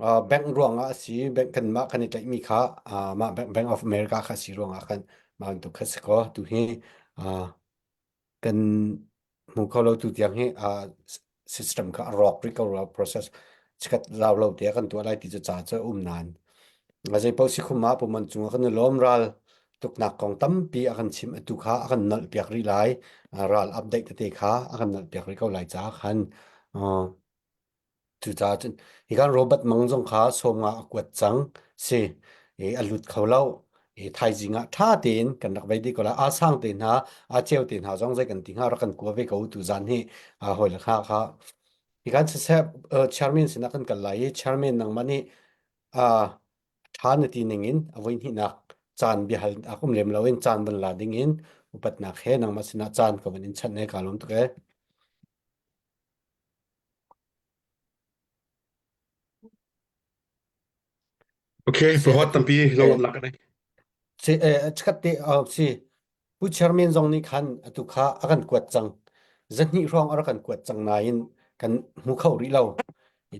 uh, bank ruangah a si bank kanmah kan i tlaihmi kha uh, mah bank, bank of America kha si ruangah khan mah bantuk kha si ko tu hi uh, Kan hmu kho lo tu tiang hi uh, system kha a rawk rih ko rua process chikat rau lo tiah kan tuah lai ti cu ca cu a um nain a zei paoh si khum ah puman cungah kan i lawm ral tuknak kong tampi a kan chim atu kha a kan nolh piak rih lai ral update tete kha a kan nolh piak rih ko lai caah khan uh, Cucaah cun hikan Robert Mang zong kha sawmnga a kuat cang si i a lut kho lo. I thaizing ah ṭha tein kan rak vei dih ko lai. Aa sang te hna, aa ceu te hna zong zei kan ti hnga rak kan kua ve ko tu zan hi aa hawi le kha kha. Hikan siseh uh, chairman sinah kan kal lai i chairman nangmah nih uh, ṭha na ti ning in a voi hnihnak caan biahal ak um lem loin caan van la ding in upatnak he nangmah sinah caan ka van in chanh e ka lawm tuk e. Okay, Si prohot tampi lawmnak ka nei. si eh chikat te uh, si Pu Chairman zong nih khan atu kha a kan kuat cang. Zahnih hrawng a rak kan kuat cang nain kan hmu kho rih lo.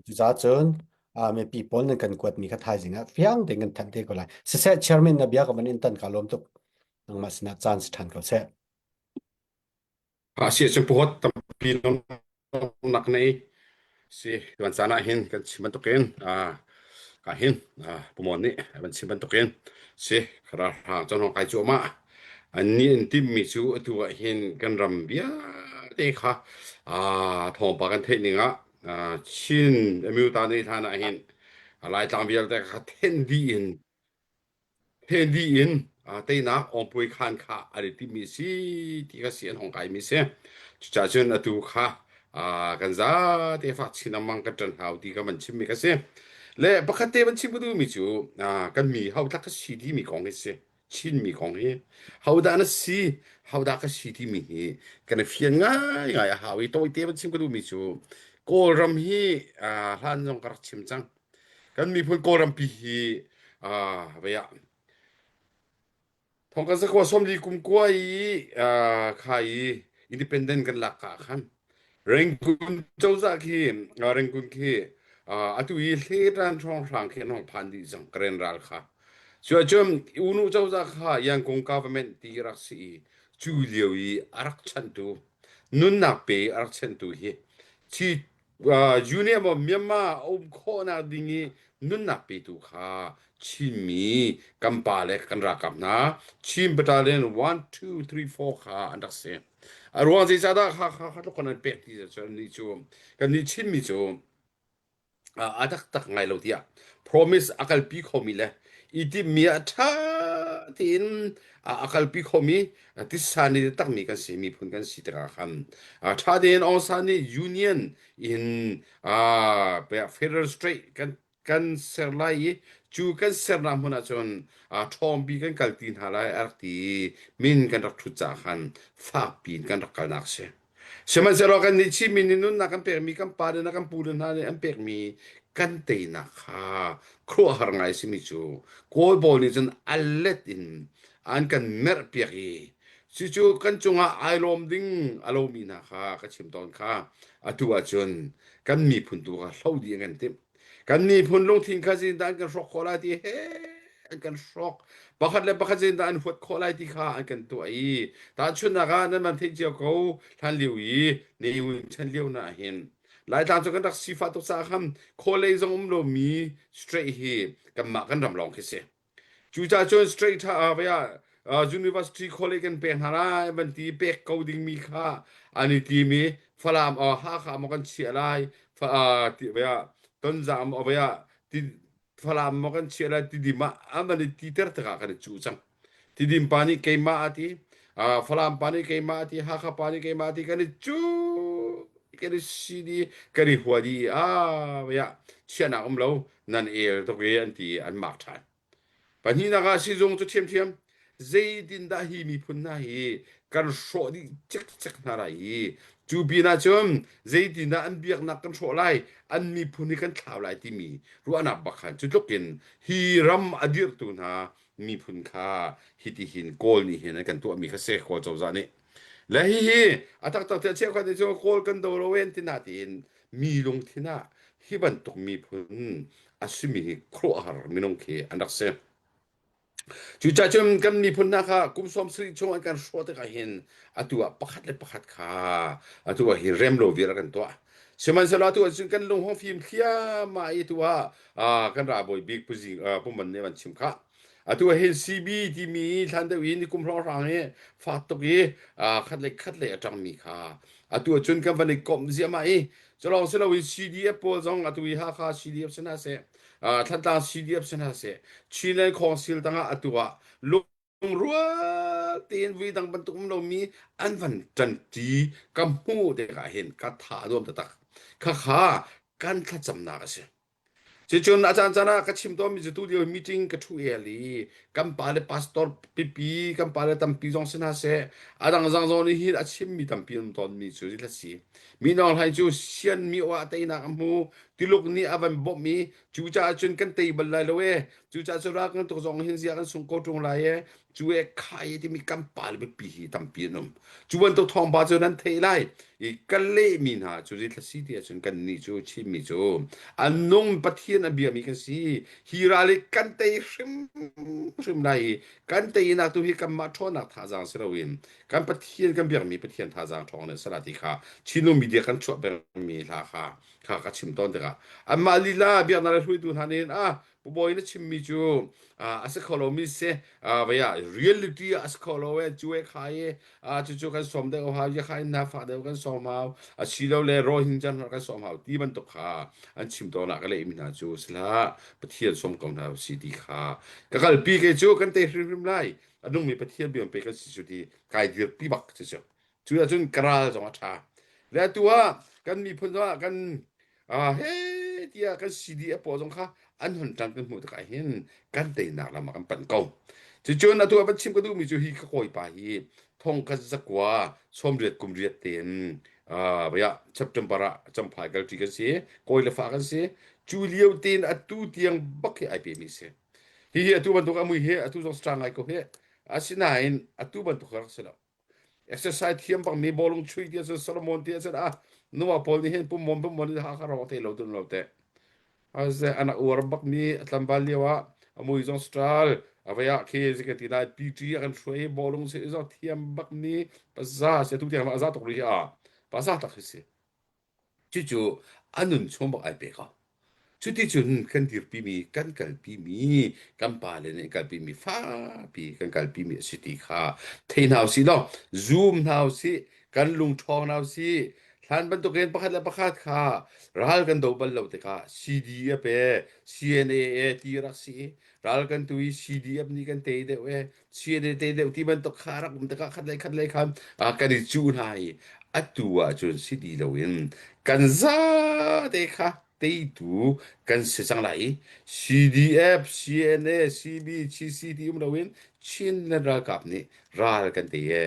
Cucaah cun uh, mipi pawl nan kan kuatmi kha thaizing ah fiang tein kan thanh te ko lai. Siseh Chairman na bia ka van in tan ka lawm tuk. Nangmah sinah caan si ṭhan ko seh. A si ahcun puhawt tampi nak nei si tuan caan ah hin kan chim bantukin ka hin pumon nih van chim bantukin si ralhrang cun hong kai cuahmah an nih an timmi cu atu ah hin kan ram vialte kha thawngpang kan theih ning ah Chin Amyota nei hlan ah hin Laitlang vialte kha then dih in Hendi in teinak awngpuai khaan kha an i timhmi a si ti kha si an hong kaimi a si. Cucaah cun atu kha kan zate fak chin lengmang kan ṭan hau ti kha van chimmi kha si. Le pakhat te van chim ka duhmi cu kan mi hodah ka si timi kong hi si. Chinmi kong hi hodah na si, hodah ka si timi hi kan i fian ngaingai a hau i tawite van chim ka duhmi cu Kawlram hi hlan zong ka rak chim cang. Kan miphun Kawlrampi hi vei ah thong kan zakua 40 kum kua i kha i independent kan lak ka khan Rangoon cozah khi Rangoon khi atu i hletran hrawnghrang khi an hong phan dih cang Karen ral kha cu ahcun unu cozah kha Yangon government ti rak si i cu lio i a rak chanhtu nunnak pe a rak chanhtu hi chi Union maw Myanmar a um khawhnak ding i nunnak petu kha Chinmi kan pa le kan ralkap hna Chin Battalion 1 2 3 4 kha an rak si. A ruang zeicahdah kha kha kha tluk kan an pek ti cu annih cu kannih Chinmi cu a taktak ngai lo tiah promise a kalpi khomi le i timhmi ah ṭha tein a kalpi khomi titsa nih takmi kan si miphun kan si tikah khan ṭha tein Aung San nih union in federal state kan kan ser lai i cu kan sernak hmun ah cun ṭhawngpi kan kalti hna lai a rak ti i min kan rak ṭhut caah khan fakpi in kan rak kalnak a si. Sihmanhsehlaw kannih Chinmi nih nunnak kan pekmi kan pale le kan pule hna nih an pekmi kan teinak kha khuaruahhar ngai a simi cu Kawl pawl nih cun a let in an kan merhpiak i cucu kan cungah ai lawm ding a lomi hna kha ka chim tawn kha atu ahcun kan miphun tu kha hlo dih an kan timh. Kan miphun lungthin kha zeitindah an kan hrawk khawh lai ti he an kan hrawk. Pakhat le pakhat zeitindah an huat khawh lai ti kha an kan tuah i tahchunhnak ah nan van theih cio ko hlan lio i Ne Win chan lio na hin Laitlang cu kan rak sifah tuk caah khan khualei zong um lomi straight hi kanmah kan ram lawng khi si. Cucaah cun straight ṭha ah ah university college kan pek hna lai van ti pek ko dingmi kha an i tim i Falam uh, Hakha maw kan chiah lai fa uh, ti vai ah Tonzang maw vai ah ti Falam maw kan chiah lai Tidim ah an van i titer tikah kan i cuh cang. Tidim pa nih keimah a ti uh, Falam pa nih keimah a ti Hakha pa nih keimah a ti kan i cuh kan i si dih kan i hua dih ah vai ah chiahnak um lo nan el tuk i an ti i an mak ṭhan. Pahnihnak ah sizung cu ṭhiamṭhiam zeitindah hi miphun hna hi kan hrawh dih cikcek hna lai i cu pinah cun zeitindah an biaknak kan hrawh lai an miphun hi kan thlau lai timi ruahnak bak khan cu tluk in hi ram a dirhtu hna miphun kha hitihin Kawl nih hin an kan tuahmi kha si Kawl cozah nih le hihi a taktak tiah cheukhat nih cun Kawl kan do lo en ti na tiin mi lungthin ah hi bantuk miphun a simi hi khuaruahhar minung khi an rak si. Cucaah cun kan miphun hna kha kum 70 chung an kan hrawh tikah hin atu ah pakhat le pakhat kha atu ah hi rem lo vial a kan tuah. Sihmanhsehlaw atu ah cun kan lung hong fim thliahmah i atu ah ah, kan ralbawi bik Pu Zing ah, Pu Man nih van chim khah. Atu ah hin CB timi hlan deuh i nikum hrawnghrang hi fak tuk i ah, khat le khat lei a ṭangmi kha atu ah cun kan van i komh ziahmah i culawng si loin CDF pawl zong atu i Hakha CDF si hna seh Thantlang CDF si hna seh Chinland Council tangah atu ah lungrual tein vui dang bantuk um lomi an van ṭanṭi ka hmuh tikah hin ka tha a nuam taktak. Khakha kan thlacamnak a si. Cucun a caan caan ah ka chim tawnmi cu tulio meeting ka ṭhu el i kan pa le pastor pipi kan pa le tampi zong si hna seh a dang zang zong nih hin a chimmi tampi an um tawnmi cu zitla si. Minawng hlai cu sianmi aw ah teinak a hmu Tiluk nih a van bawmh i cucaah cun kan tei bal lai lo e cucaah cun ral kan tuk zong hin zia kan sung ko ṭung lai e cu e khai timi kan pa le biapi hi tampi an um cu bantuk thawngpa cu nan theih lai i kan lehmi hna cu zithla si ti ahcun kan nih cu Chinmi cu an nung Pathian a biami kan si hi ral hi kan tei hrimhrim lai i kan teinak tu hi kanmah ṭhawnnak thazaang si loin kan Pathian kan biakmi Pathian thazaang ṭhawng nih sala ti kha Chinnu media kan chuah pengmi hla kha kha ka chim tawn tikah anmah lila biaknak le hruaitu hna nih ah Pu na chimmi cu a si kho lomi si vei ah reality ah a si kho lo e cu e kha e cucu kan sawm deuh hau ya kha in na fah deuh kan sawm hau asilole Rohingya hna kan sawm hau ti bantuk kha an chim tawn ah ka lehmi hna cu sila Pathian sawm ko hna si ti kha ka kalpi ke cu kan te hrimhrim lai a nungmi Pathian biam pe kan si cu ti kai dirpi bak cu cu cu ahcun ka ral zong a ṭha le atu ah kan miphun zong ah kan he tiah kan CDF pawl zong kha an hun ṭang kan hmuh tikah hin kan teinak lam ah kan panh ko. Cucun atu ah van chim ka duhmi cu hi ka kawipa hi thong ka zakua 80 kum riat tein uh, September ah Champhai kalṭi kan si kawi le fa kan si cu lio tein atu tiang bak hi ai pemi si hihi atu bantuk a mui hi atu zong strong ngai ko hi asinain atu bantuk rak si lo Exercise thiam bang mi bawlung chuih ti ahcun Solomon ti ahcun ah nuva pawl nih hin pum pum mon in ha kha rawng te lo dun lo te. Aze anak uar bak mi a tlangval lio ah a mui zong stral a vei ah khi zika ti lai PT a kan hruai bawlung si zong thiam bak mi paza si tu tiang ma za tuk rih ah paza tak hi si. Cucu a nun chung bak ai pe ko. Cuticun kan dirpimi, kan kalpimi, kan pale nih kalpimi fakpi kan kalpimi a si ti kha thei hna usih law zum hna usih, kan lung ṭhawng hna usih. Hlan bantukin pakhat le pakhat kha ral kan do bal lo tikah CDF e, CNA e ti rak si i ral kan tu i CDF nih kan tei deuh e, CNA te deuh ti bantuk kha rak um tikah khat lei khat lei khan kan i cuh hna i atu ahcun si ti loin kan zate kha teitu kan si cang lai i CDF, CNA, CB, CC ti um loin Chinland ralkap nih ral kan tei e.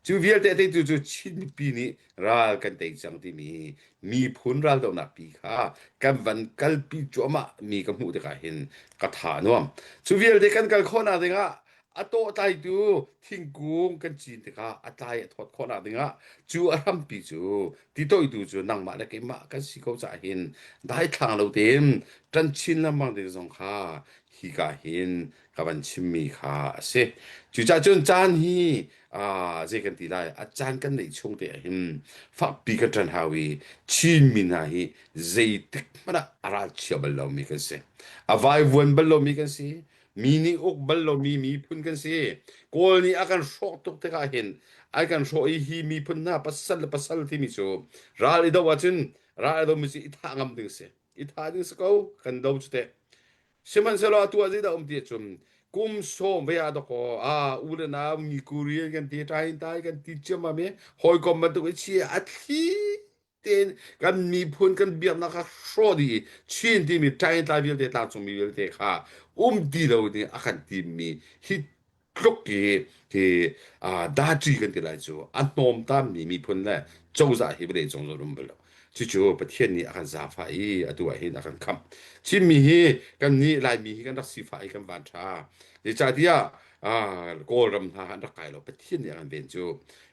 Cu vialte a teitu cu Chin mipi nih ral kan tei cang timi miphun raldohnak pi kha kan van kalpi cuahmah mi ka hmuh tikah hin ka tha a nuam. Cu vialte kan kal khawhnak dingah a tawhtlaitu thingkung kan cin tikah a tlai a thawt khawhnak dingah cu a hrampi cu titoitu cu nangmah le keimah kan si ko caah hin daithlang lo tein ṭan chin lengmang ding zong kha hika hin ka van chimmi kha a si. Cucaah cun caan hi ah zei kan ti lai a caan kan neih chung te ah hin fakpi kan ṭan hau i Chinmi hna hi zeitik hmanh ah a ralchia bal lomi kan si. A vaivuan bal lomi kan si. Mi nih uk bal lomi miphun kan si. Kawl nih a kan hrawk tuk tikah hin an kan hrawh i hi miphun hna pasal le pasal timi cu ral i do ahcun ral i domi cu i thah ngam ding si. I thah ding si ko kan do cu teh. Sihmanhsehlaw atu ah zeidah um ti ahcun kum sawm ve ah dakaw a u le nau mi Korean kan ti tain tai kan ti ciammam i hawikom bantuk i chi a thli tein kan miphun kan biaknak kha hrawh dih i Chin timi tain tlai vialte tlangcungmi vialte kha um ti lo ding a kan timmi hi tluk hi hi daṭi kan ti lai cu a hnawmtammi miphun le cozah hi vawlei cung zong um bal lo. Cucu Pathian nih a kan zaangfah i atu ah hin a kan khamh. Chinmi hi kan nih Laimi hi kan rak sifah i kan van ṭha. Zeicahtiah Kawlram hna an rak kai lo. Pathian nih a kan ven cu.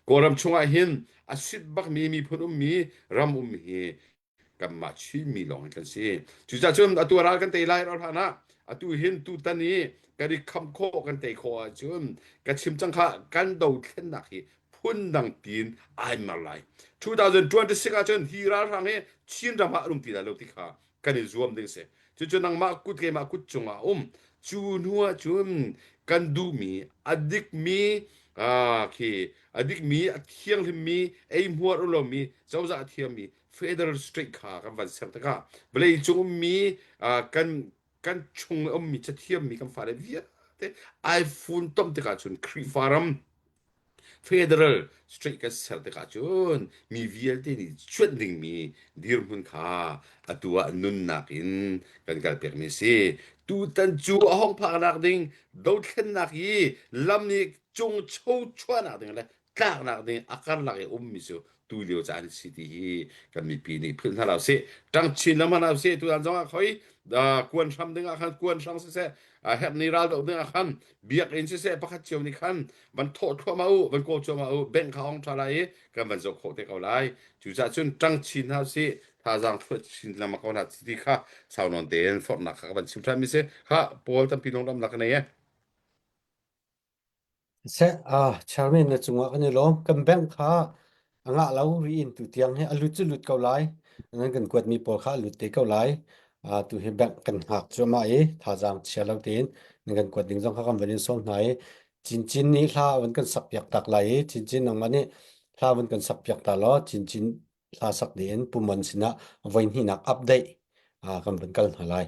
Kawlram chungah hin a sit bakmi miphun ummi ram um hi kanmah Chinmi lawng hi kan si. Cucaah cun atu ral kan tei lai ral hlan ah atu hin tutan i kan i kham khawh kan tei khawh ahcun ka chim cang kha kan dothlennak hi phundang tiin ai mer lai. 2026 ahcun hi ralhrang hi Chin ram ah an um ti lai lo ti kha kan i zuam ding si. Cucu nangmah kut keimah kut cungah a um. Cu hnu ahcun kan duhmi a dikmi khi a dikmi a thianghlimmi eihmuar u lomi cozah a thiammi federal state kha kan van ser tikah vawlei cung ummi kan kan chung ummi cathiammi kan fale vialte ai funtom tikah cun Khrihfa ram federal state kan ser tikah cun mi vialte nih cuanh dingmi dirhmun kha atu ah nunnak in kan kalpekmi a si. Tutan cu a hong phaknak ding dothlennak i lam nih cung cho chuahnak ding le tlaknak ding a karlak i ummi cu tu lio caan si ti hi kan mipi nih philh hna lo sih ṭang chin lengmang hna sih tutan zong ah khoi kuan hram ding ah khan kuan hrang siseh herh ni ral doh ding ah khan biakinn siseh pakhat cio nih khan van thawh thluahmah u van kawl cuahmah u bank kha ong ṭha lai i kan van zoh khawh te ko lai cucaah cun ṭang chin hna sih thazaang thluah chin lengmang ko hna ti kha sau nawn tein forhnak kha ka van chim ṭhan mi si kha pawl tampi lunglamnak ka nei e Seh, chairman na cungah kan i lawm. Kan bank kha a ngah lo ri in tu tiang hi a lut cu lut ko lai. Nan kan kuatmi pawl kha a lut te ko lai. Tu hi bank kan hngak cuahmah i thazaang chia lo tein nan kan kuat ding zong kha kan van in sawm hna i Cincin nih hla van kan sak piak tak lai i Cincin nangmah nih hla van kan sak piak ta law Cincin hla sak ding in Pumon sinah voi hnihnak update kan van kal hna lai.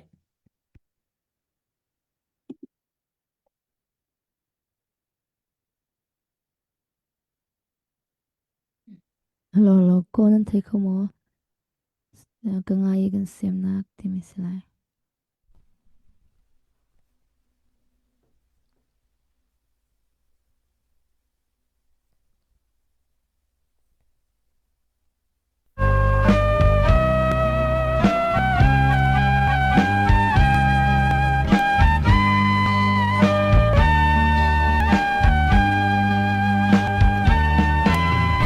Hello, hello, ko nan thei kho maw? Ka ngai i kan semnak timi si lai.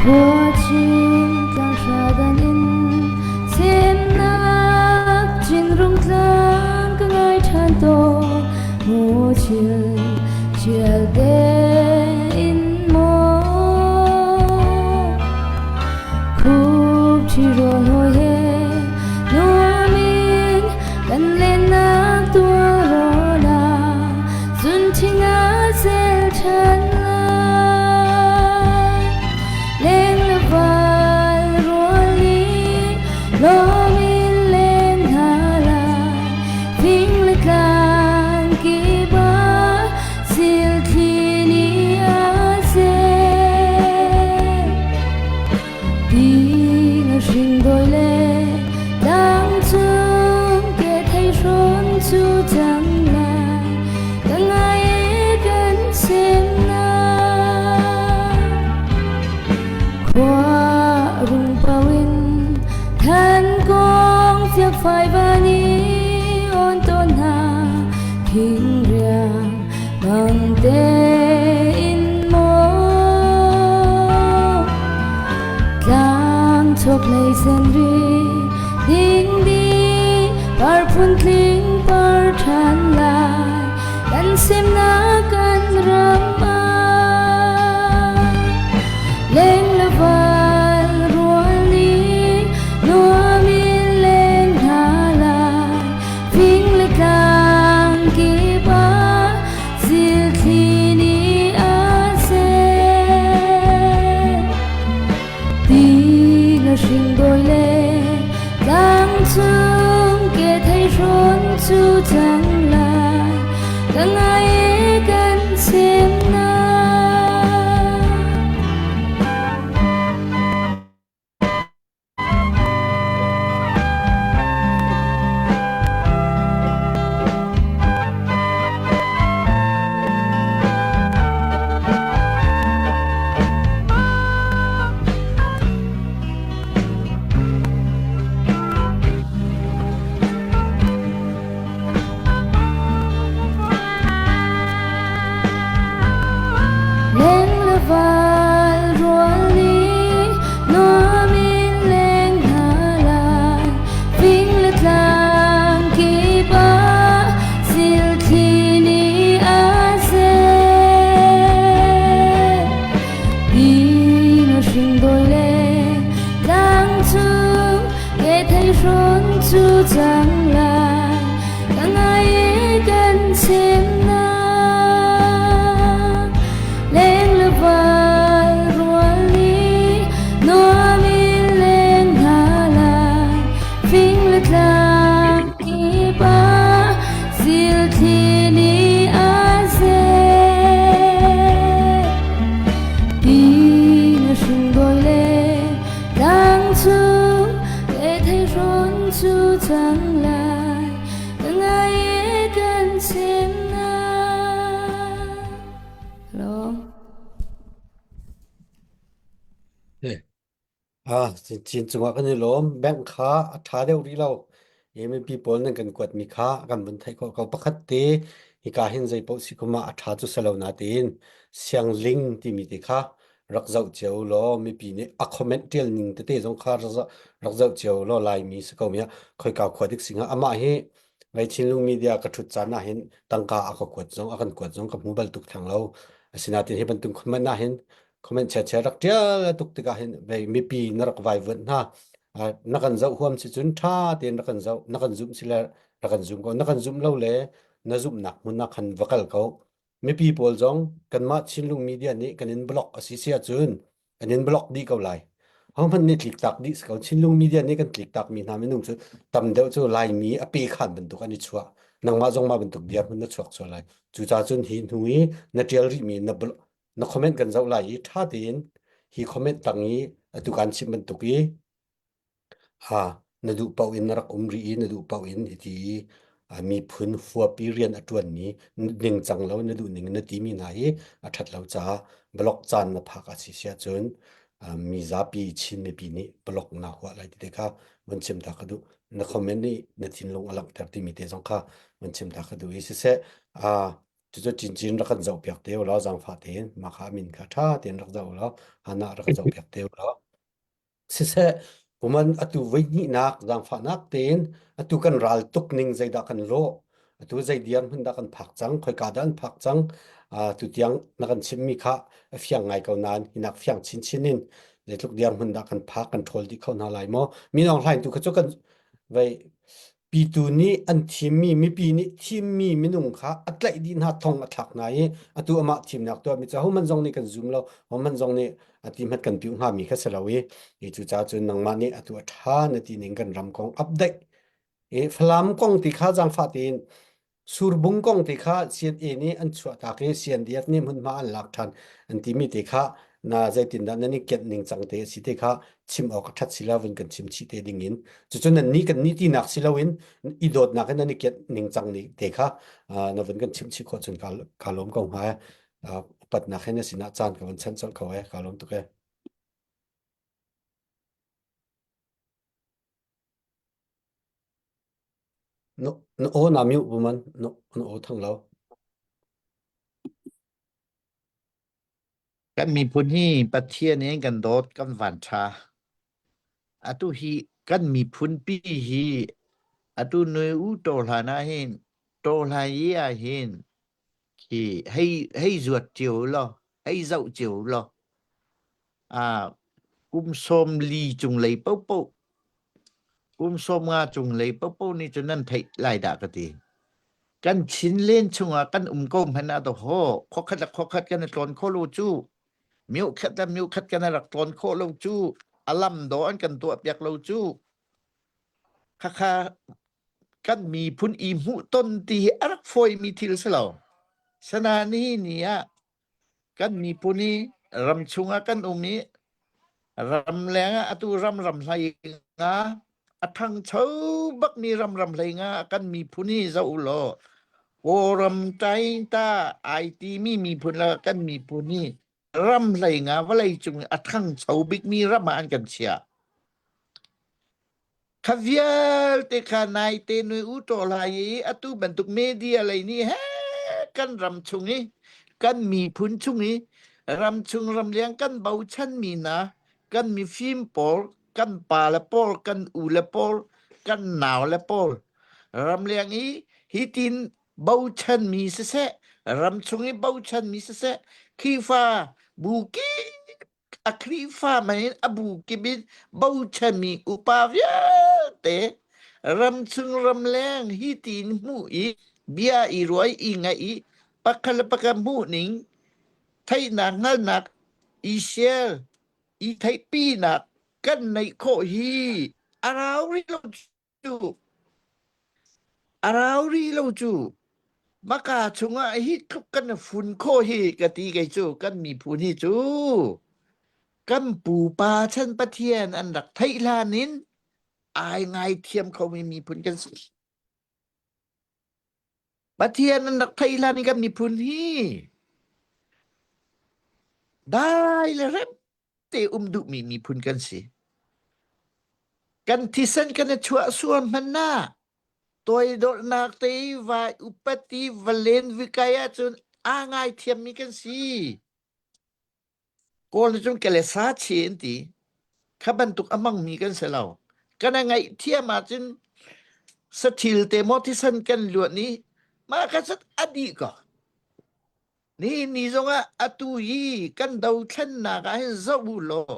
Khuachin tlanghra dan in semnak chinrung tlang ka ngai ṭhan tawn mu chil chial te in maw Khup ṭhirawl hawi he nuam in kan lennak tualrawl ah zunṭhing a zel ṭhan lai. Leng le val rual i lawm in len hna lai. Thing le tlang kip ah silthli nih a zel. Ti nga hring dawi le tlang cung ke thei hrawn cu cang lai ka ngai e kan semnak khua rung pau in than kong fiakfai van i on tawn hna thingriang mang tein maw tlang chok lei sen ri ding di par phun tling par ṭhan lai kan semnak kan ram ah leng le val rual nih nuam in leng hna lai Fing le tlang kip ah zilthli nih a seh. Ti na hring dawi le tlang cung ke thei hrawn cu cang lai ka ngai e kan semnak. Leng le val rual nih nuam in leng hna lai. Fing le tlang kip ah zilthli nih a. Ah, chin cungah kan i lawm. Bank kha a ṭha deuh rih lo. I mipi pawl nan kan kuatmi kha kan vun theih khawh ko. Pakhat te hika hin zei paoh si kum ah a ṭha cu si lo natein siangling timi te kha rak zoh cio law mipi nih a comment ṭial ning tete zong kha rak zoh rak zoh cio law Laimi si ko mi ah khoika khua dik si hnga. Amah hi Vei Chinlung Media ka ṭhut caan ah hin tangka a ka kuat zong a kan kuat zong ka hmu bal tuk theng lo. Asinain hi bantuk comment ah hin comment chia rak ṭial tuk tikah hin vei mipi na rak vaivuanh hna. Na kan zoh huam si cun ṭha tein rak kan zoh, na kan zumh si le rak kan zum ko. Na kan zumh lo le na zumhnak hmun ah khan va kal ko. Mipi pawl zong kanmah Chinlung Media nih kan in block a si si ahcun an in block dih ko lai. Hohmanh nih tliktak dih si ko. Chinlung media nih kan tliktak mi hna minung cu tam deuh cu Laimi a pe khan bantuk an i chuah. Nangmah zong mah bantuk dirhmun na chuak sual lai. Cucaah cun hi hnu i na ṭial rihmi na na comment kan zoh lai i ṭha tein hi comment tang i atu kan chimh bantuk i Ha, na duh paoh in na rak um rih i na duh paoh in hiti i miphun huapi rian a ṭuanmi ningcang lo na duh ning in na timi hna hi a ṭhat lo caah block caan na phak a si si ahcun mi zapi Chin mipi nih block na huah lai ti te kha vun chim ta ka duh. Na comment nih na thinlung a langhter timi te zong kha vun chim ta ka duh i siseh cucu cincin rak kan zohpiak te u law zaangfah tein mah kha a min kha ṭha tein rak zoh u law hana rak kan zohpiak te u law Siseh, kuman atu voihnihnak zaangfahnak tein atu kan ral tuk ning zeidah kan lawh, atu zei dirhmun dah kan phak cang, khoika dah an phak cang, uh, tutiang na kan chimmi kha a fiang ngai ko nain hinak fiang chinchin in zeitluk dirhmun dah kan phak kan ṭhawl dih kho hna lai maw? Min Aung Hlaing tu kha cu kan vei Pitu nih an thimmi mipi nih thimmi minung kha a tlaih dih hna thong a thlak hna i atu amah thimnak tuahmi cu hohmanh zong nih kan zum lo hohmanh zong nih a ti hmat kan piu hngami kha si lo i i cucaah cun nangmah nih atu a ṭha na ti ning kan ram kong update i Falam kong ti kha zaangfah tein Surbung kong ti kha CNA nih an chuahtak i CNDF nih hmunhma an lak ṭhan an timi te kha na zeitindah nan i kenh ning cang te a si te kha chim awk a ṭhat si lo vun kan chim chih te ding in cucu nan nih kan nih tinak si loin i dawtnak in nan i kenh ning cang ni te kha na vun kan chim chih khawh cun ka lawm ko hnga upatnak he na sinah caan ka vun chanh colh ko e ka lawm tuk e. Na na aw naa mute bu man na na aw thang lo. Kan miphun hi Pathian in kan dawt kan van ṭha. Atu hi kan miphun pi hi atu nui u to hlan ah hin to hlan yi ah hin khi hei hei zuat cio law hei zoh cio law ah kum sawm li cung lei paohpaoh Kum 50 cunglei paohpaoh nih cun nan theih lai dah ka ti. Kan Chinlen chungah kan um ko hmanh ah dawhaw khuakhat le khuakhat kan i tlawn khawh lo cu myo khat le myo khat kan i rak tlawn khawh lo cu a lam dawh an kan tuah piak lo cu khakha kan miphun i hmuhton ti hi a rak fawimi thil si lo. Sana nihin ni ah Kan miphun hi ram chungah kan um i ramleng ah atu ram ram hlei nga a ṭhangcho bakmi ram ram hlei nga kan miphun hi zoh u law Kawlram ṭaingta ai timi miphun le kan miphun hi ram hlei nga vawlei cung i a ṭhangcho bikmi ram ah an kan chiah. Kha vialte kha naite nui u ṭaw lai i atu bantuk media lei nih he kan ram chung i kan miphun chung i ramchung ramleng kan bochanmi hna kan mifim pawl kan pa le pawl kan u le pawl kan nau le pawl ramleng i hitin bochanmi siseh ramchung i bochanmi siseh Khrihfa bu kip a Khrihfa man in a bu kip in bochanmi upa vialte ramchung ramleng hi tiin hmuh i bia i ruai i ngaih i pakhat le pakhat hmuh ning theihnak hngalhnak i share i theihpinak kan neih khawh hi a rau rih lo cu a rau rih lo cu maka chungah hi tluk kan fun khawh hi ka ti kei cu kan miphun hi cu kan pupa chan Pathian an rak theih hlan in ai ngai thiam khomi miphun kan si Pathian an rak theih hlan in kan miphun hi dai le rem. te um duhmi miphun kan si. Kan thisen kan i chuah sual hmanh ah toidornak te i vai upat i va len vi kai ahcun aa ngaithiammi kan si. Kawl nih cun kele sa chi an ti. Kha bantuk a hmangmi kan si lo. Kan i ngaihthiam ahcun sathil te maw thisen kan luan i mah kha cun a dih ko. Nihin ni zongah atu hi kan dothlennak ah hin zoh u law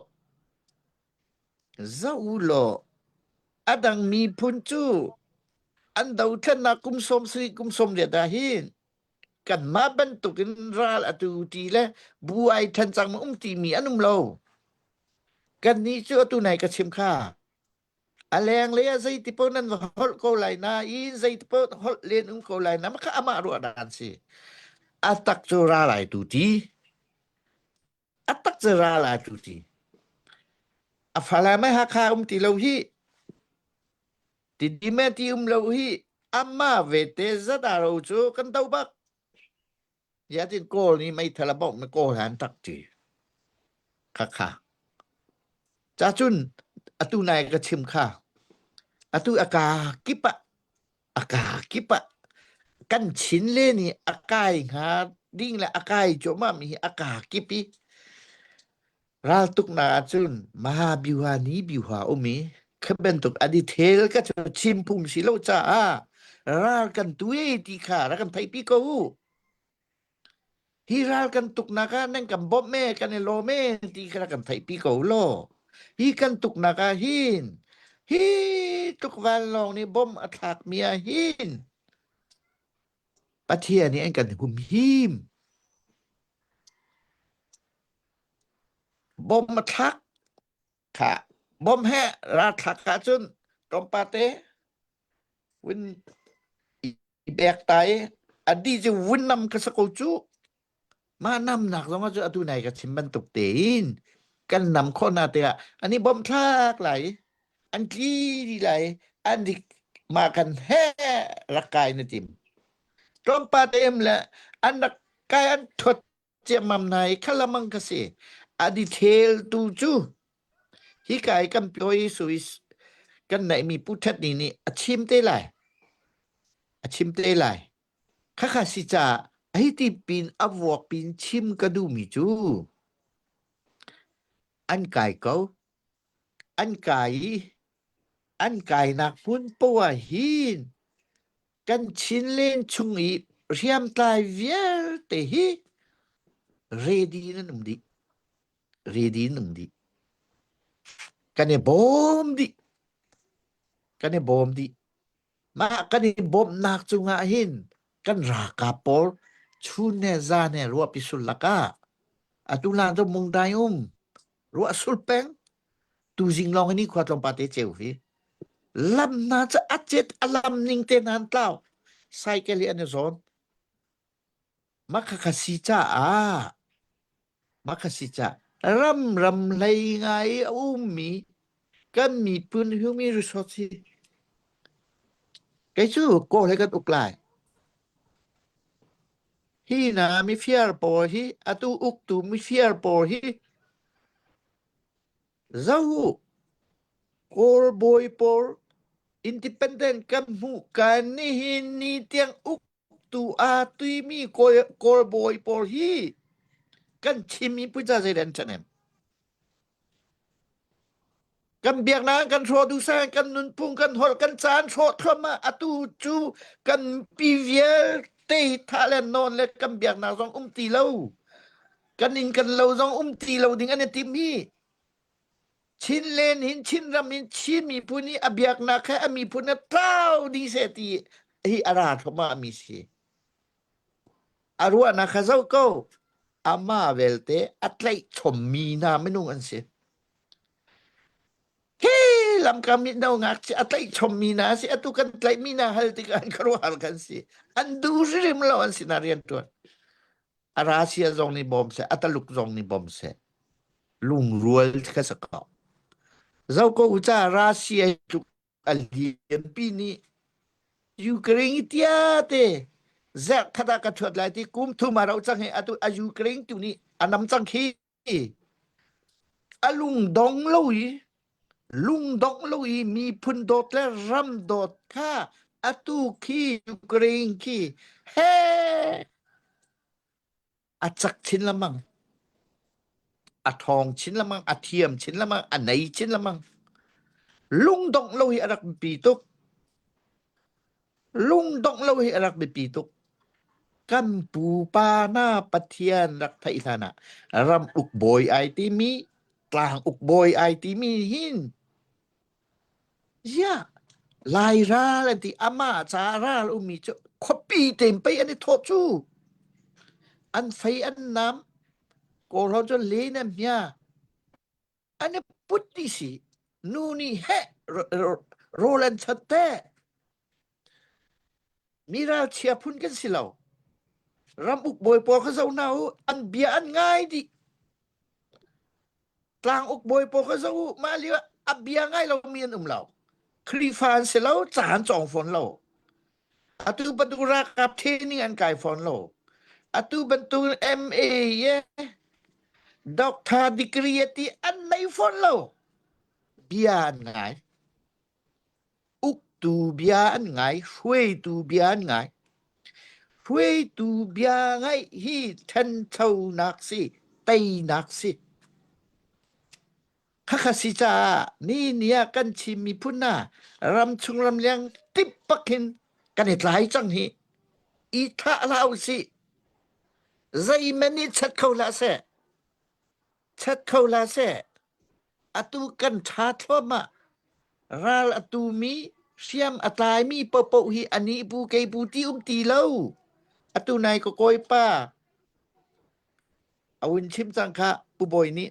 zoh u law a dang miphun cu an dothlennak kum 70 kum 80 ah hin kanmah bantukin ral atu ti le bu ai ṭhen cang um timi an um lo. Kannih cu atu nai ka chim kha. A lenglei ah zeiti paoh nan va holh ko lai nain zeiti paoh holh len um ko lai na mah kha amah ruah dan si. A tak cu ral ai tu ti. A tak cu ral ai tu ti. A Falam ai Hakha um ti lo hi. Tidim e ti um lo hi. Amah vete zadaro cu kan do bak. Yatin Kawl nih meithal a bawmh i Kawl he an ṭak ṭi. Khakha. Cacun atu nai ka chim kha. Atu a ka kip ah a ka kip ah kan Chin le nih a kai hnga ding le a kai cuahmah mi hi a ka kip i raltuknak ahcun maha biuha ni biuha um i kha bantuk an i thel ka cu chim phung si lo caah ral kan tu e ti kha rak kan theihpi ko u. Hi ral kan tuknak ah nan kan bawmh e, kan i lawm e ti kha rak kan theihpi ko law. Hi kan tuknak ah hin hi tluk vanlawng nih bom a thlakmi ah hin Pathian nih an kan humhim. Bom a thlak kha bom he ral thlak ahcun tlawmpate vun i bek ta i a dih cu vun nam ka si ko cu. Mah namnak zong ah cu atu nai ka chim bantuk tein kan nam khawh hna tikah an i bawmh thlak lai i an tli dih lai i an dik mah kan he rak kai na tim. Tlawmpal te em le an rak kai an thuat ciammam hna i khalamang ka si. A detail tu cu hika i kan pyawi suis kan neihmi Pu Thet Ni nih a chim te lai. A chim te lai. Khakha si caah hi ti pin a vuak pin chim ka duhmi cu an kai ko. An kai i an kainak hmun poah hin kan Chinland chung i hriamtlai vialte hi ready in an um dih. Ready in um dih. Kan i bawm dih. Kan i bawm dih. Mah kan i bawmhnak cungah hin kan ralkap pawl chun he zan he ruahpi sul lakah atu hlan cu mungdai um ruah sul peng tuzing lawng in khua tlawmpal te ceu hi lam hna cu a cet a lam ning te hna an tlau cycle hi an i zawn mah khakha si caah mah kha si caah ram ram hlei ngai i a ummi kan miphun human resource hi kei cu kawl he kan uk lai hi na mifiar pawl hi atu uktu mifiar pawl hi zo u kawl bawi pawl independent kan hmuh kan nihin ni tiang uk tu aa tuimi kawl kawl bawi pawl hi kan chim i puca zei an ṭhahnem kan biaknak kan hrawh duhsah kan nunphung kan holh kan caan hrawh thluahmah atu cu kan pi vialte thah le nawn le kan biaknak zong um ti lo kan inn kan lo zong um ti lo ding an i tim hi Chinland hin Chinram in Chin miphun hi a biaknak he a miphun a tlau dih seh ti hi a ra thluahmah mi si. A ruahnak kha zoh ko. Amah velte a tlaih chommi hna minung an si. Hi lamkam nih no ngakchia a tlaih chommi hna a si. Atu kan tlaihmi hna hal tikah an khuaruahhar kan si. An duh hrim lo an sinah rianṭuan. A Russia zong nih bawm seh, a Taluk zong nih bawm seh. Lungrual kha si ko. Zo ko u ca Russia tluk a lianpi nih Ukraine tiate zerh khat ah ka thuat lai ti kum thum a rauh cang hi atu a Ukraine tu nih a nam cang khi. A lungdong lo i lungdong lo i miphun dawt le ram dawt kha atu khi Ukraine khi he a cak chin lengmang. A ṭhawng chin lengmang, a thiam chin lengmang, a nei chin lengmang. Lungdongh lo hi a rak biapi tuk. Lungdongh lo hi a rak biapi tuk. Kan pupa hna Pathian rak theih hlan ah ram uk bawi ai timi, tlang uk bawi ai timi hin Ziah Lai ral an ti amah caah ral ummi cu khuapi tein pei an i thawh cu. An fei an nam Kawlrawn cu len an hmia an i put ti si nu nih heh rawl an chat teh. Mi ralchia phun kan si lo. Ram uk bawi pawl kha zoh hna u an bia an ngai dih. Tlang uk bawi pawl kha zoh u mah lio a bia ngai lomi an um lo. Khrihfa an si lo, ca an cawng fawn lo. Atu bantuk ralkap training an kai fawn lo. Atu bantuk MA ye doctor degree ti an nei fawn lo. Bia an ngai. Uktu bia an ngai, hruaitu bia an ngai. Hruaitu bia ngaih hi ṭhanchonak si, teinak si. Khakha si caah ni ni ah kan Chin miphun hna ramchung ramleng tip bak hin kan i tlai cang hi. I thlah hlah usih. Zeihmanh nih chat kho hlah seh. Chat kho hlah seh. Atu kan ṭha thluahmah. Ral a tumi, hriam a tlaimi paohpaoh hi anih bu kei bu ti um ti lo. Atu nai ka kawipa a hun chim cang kha Pu Bawi nih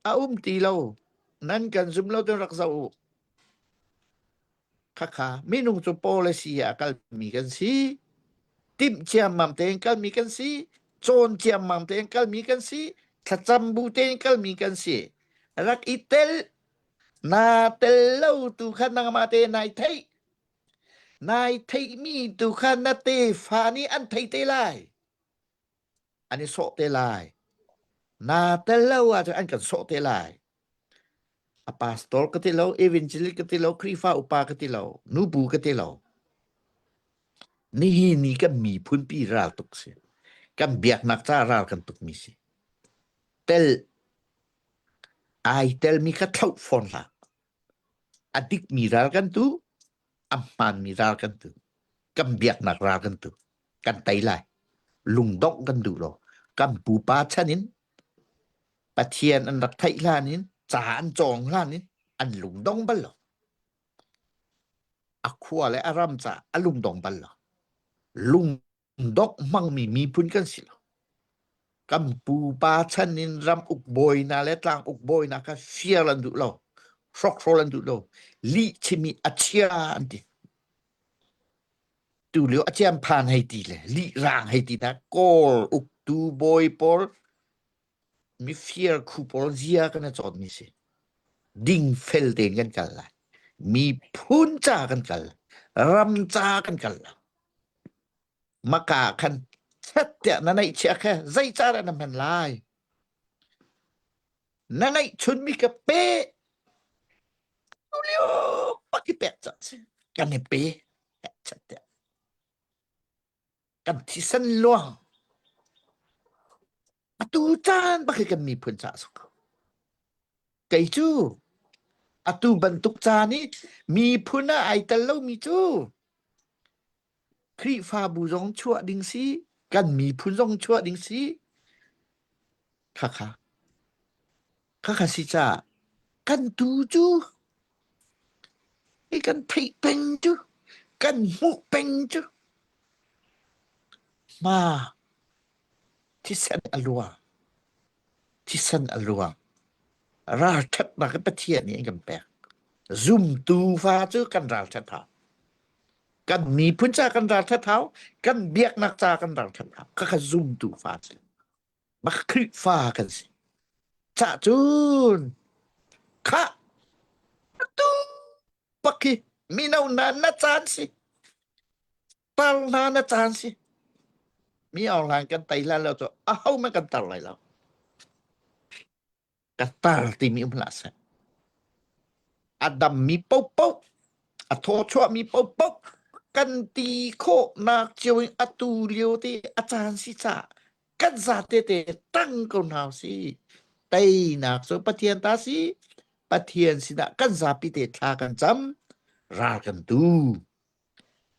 a um ti lo. Nan kan zum lo cun rak zoh u. Khakha minung cu policy ah a kalmi kan si. Timh ciammam tein kalmi kan si. Cawn ciammam tein kalmi kan si. Thlacam bu tein kalmi kan si. Rak i tel naa tel lo tu kha nangmah te nai theih. Nai theihmi tu kha na tefa nih an thei te lai. An i sawh te lai. Naa tel lo ahcun an kan sawh te lai. A pastor ka ti lo, evangelist ka ti lo, Khrihfa upa ka ti lo, nubu ka ti lo. Nihin ni kan miphun pi ral tuk si. Kan biaknak ca ral kan tukmi si. Tel ai telmi kha thloh fawn hlah. A dikmi ral kan tu, a hmaanmi ral kan tu. Kan biaknak ral kan tu. Kan tei lai. Lungdongh kan duh lo. Kan pupa chan in Pathian an rak theih hlan in ca an cawng hlan in an lungdong bal lo. A khua le a ram ca a lungdong bal lo. Lungdongh hmangmi miphun kan si lo. Kan pupa chan in ram uk bawi hna le tlang uk bawi hna kha fial an duh lo. Hrokhrawl an duh lo. Lih chimi a chia an ti. Tu lio a ciam phan hei ti le lih rang hei ti na Kawl uktu bawi pawl mifir khu pawl zia kan i cawnmi si. Dingfel tein kan kal lai. Miphun ca kan kal. Ram ca kan kal lo. Maka khan chet tiah na neih chia kha zei ca dah na hman lai? Na neih chunmi ka pe. Tulio pak i pek cang si. Kan i pe. Chet tiah. Kan thisen luang. Atu caan bak hi kan miphun caah a si ko. Kei cu atu bantuk caan i miphun ah ai tel lomi cu Khrihfabu zong chuah ding si, kan miphun zong chuah ding si. Khakha. Khakha si caah kan tu cu hi kan theih peng cu kan hmuh peng cu hma Thisen a luang. Thisen a luang. Ralṭhatnak hi Pathian nih an kan pek. Zumtu fa cu kan ralṭhat hau. Kan miphun ca kan ralṭhat hau. Kan biaknak ca kan ralṭhat hau. Khakha zumtu fa si. Bak Khrihfa kan si. Cah cun khah atu bak hi mino hna na caan si. Tar hna na caan si. Mi online kan tei hlan lo cu aho man kan tar lai lo. Ka tar timi um hlah seh. A dammi paohpaoh, a thawchuahmi paohpaoh kan ti khawhnak cio in atu lio te a caan si caah kan zate te tang ko hna usih. Teinak cu Pathian ta si. Pathian sinah kan zapi te thla kan cam, ral kan tu.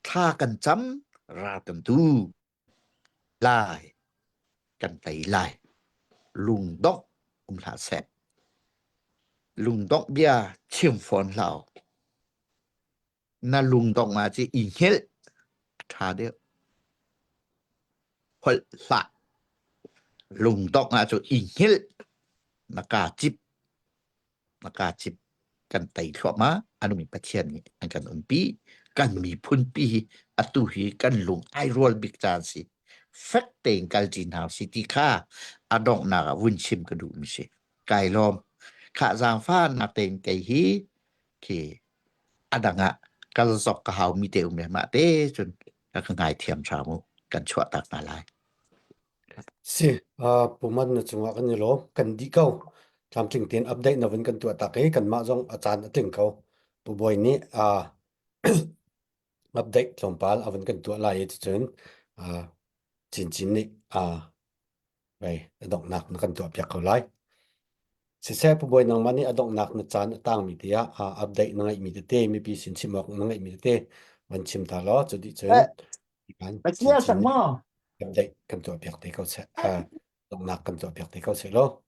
Thla kan cam, ral kan tu. Lai kan tei lai. Lungdongh um hlah seh. Lungdongh bia chim fawn hlah. Na lungdongh ah ci i hngilh a ṭha deuh. Holh hlah. Lungdongh ah cu i hngilh na kaa cip na kaa cip kan tei thluahmah a nungmi Pathian nih an kan umpi kan miphun pi hi atu hi kan lung ai rual bik caan si fek tein kal ṭi hna si ti kha a donghnak ah vun chim ka duhmi si kai lawm khah zaangfahnak tein kei hi khi a dang ah kal zok ka hau mi te um le mah te cun ka ka ngaithiam hram u kan chuah tak hna lai. Si, uh, puman na cungah kan i lawm. Kan dih ko. Tlamtling tein update na vun kan tuah tak i kanmah zong a caan a tling ko. Pu Bawi nih uh, update tlawmpal a vun kan tuah lai i cucun uh, Cincin nih uh, Vei, a donghnak na kan tuahpiak ko lai. Siseh Pu Bawi nangmah nih a donghnak na caan a tangmi te ah ah update na ngeihmi tete mipi sin chim awk na ngeihmi tete van chim ta law cu dih cun Eh, kan Pathian chinchin sak nih maw? update kan tuahpiak te ko seh. Uh, donghnak kan tuahpiak te ko seh law.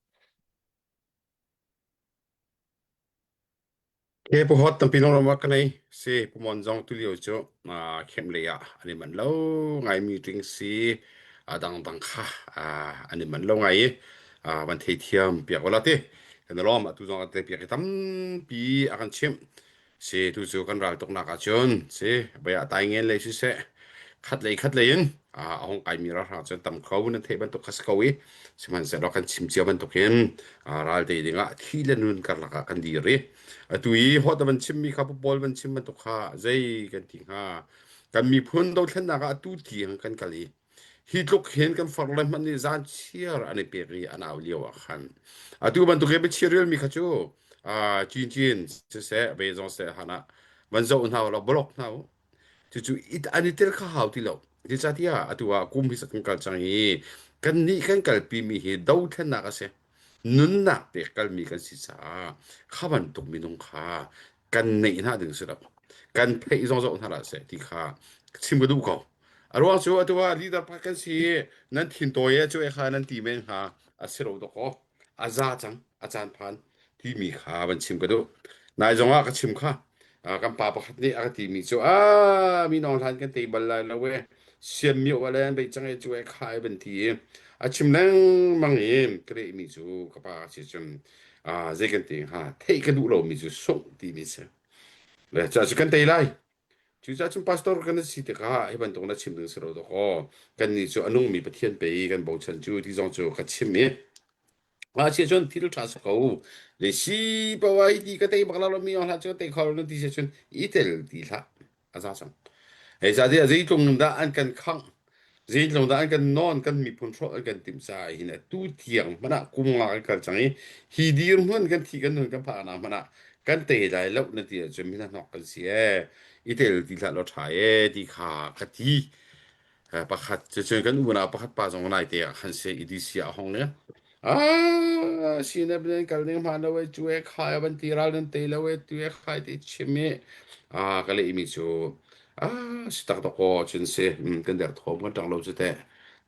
Ke puhot tampi lawng ram ka nei si pumon zong tulio cu khem lei ah an i man lo ngai meeting si a dang dang kha an i man lo ngai i van thei thiam piak wala ti kan lawm atu zong te piak i tampi a kan chimh si tu cu kan ral tuknak ahcun si baya tai ngen lei siseh khat lei khat lei in a hong kai mi ralhrang cun tam kho nan theih bantuk kha si ko i sihmanhsehlaw kan chim cia bantukin ral te dingah thi le nun karlak ah kan dir i atu i hot van chimmi kha paul van chim bantuk kha zei kan ti hnga kan miphun dothlennak ah atu tiang kan kal i hi tluk hin kan far le hmanh nih zan chiar an i pek i an au lio ah khan atu bantuk hi biachir relmi kha cu cin cin siseh ve zong seh hana van zoh hna law block hna u Cucu an i tel kha hau ti lo. Zeicahtiah atu ah kum hi kan kal cang i kannih kan kalpimi hi dothlennak a si. Nunnak pek kalmi kan si caah kha bantuk minung kha kan neih hna ding si lo. Kan theih zong zoh hna hlah seh ti kha chim ka duh ko. A ruang cu atu ah leader pakhat kan si i nan thin tawi e cu e kha nan ti men hnga a si lo dawkaw. A za cang, a caan phan timi kha van chim ka duh. Nai zong ah ka chim kha. Kan pa pakhat nih a ka timi cu a mi nawng hlan kan tei bal lai lo e siam mi le an bei cang e cu e kha e ban ti i a chim lengmang i ka lehmi cu ka pa si cun zei kan ti hnga theih ka duh lomi cu sungh timi si le ca cu kan tei lai Cucaah cun pastor kan si tikah hi bantuk na chim ding si lo dawkaw kannih cu a nungmi Pathian pei kan bochan cu ti zong cu ka chim i Ngakchia cun thil ṭha si ko. Le si paoh ah hi ti ka tei bak lo mi hlah cu ka tei kho lo na ti si cun i tel ti hlah. A za cang. Hei ca tiah zeitlung dah an kan khangh, zeitlung dah an kan nawn, kan miphun hrawh an kan timh caah hin atu tiang hmanh ah kum nga kan kal cang i hi dirhmun kan thi kan nun kan phak nak hmanh ah kan tei lai lo na ti ahcun mi hnahnawk kan si ee. I tel ti hlah law ṭha ee ti kha ka ti. Pakhat cucun kan unau pakhat pa zong nai te ah khan se EDC ah hong le ah sinep nan kal ning hmaan lo e cu e khai ban ti ral nan te lo e tu e khai ti chim i ah ka leh mi cu ah si tak tak ko cun si kan der thom kan tang lo cu te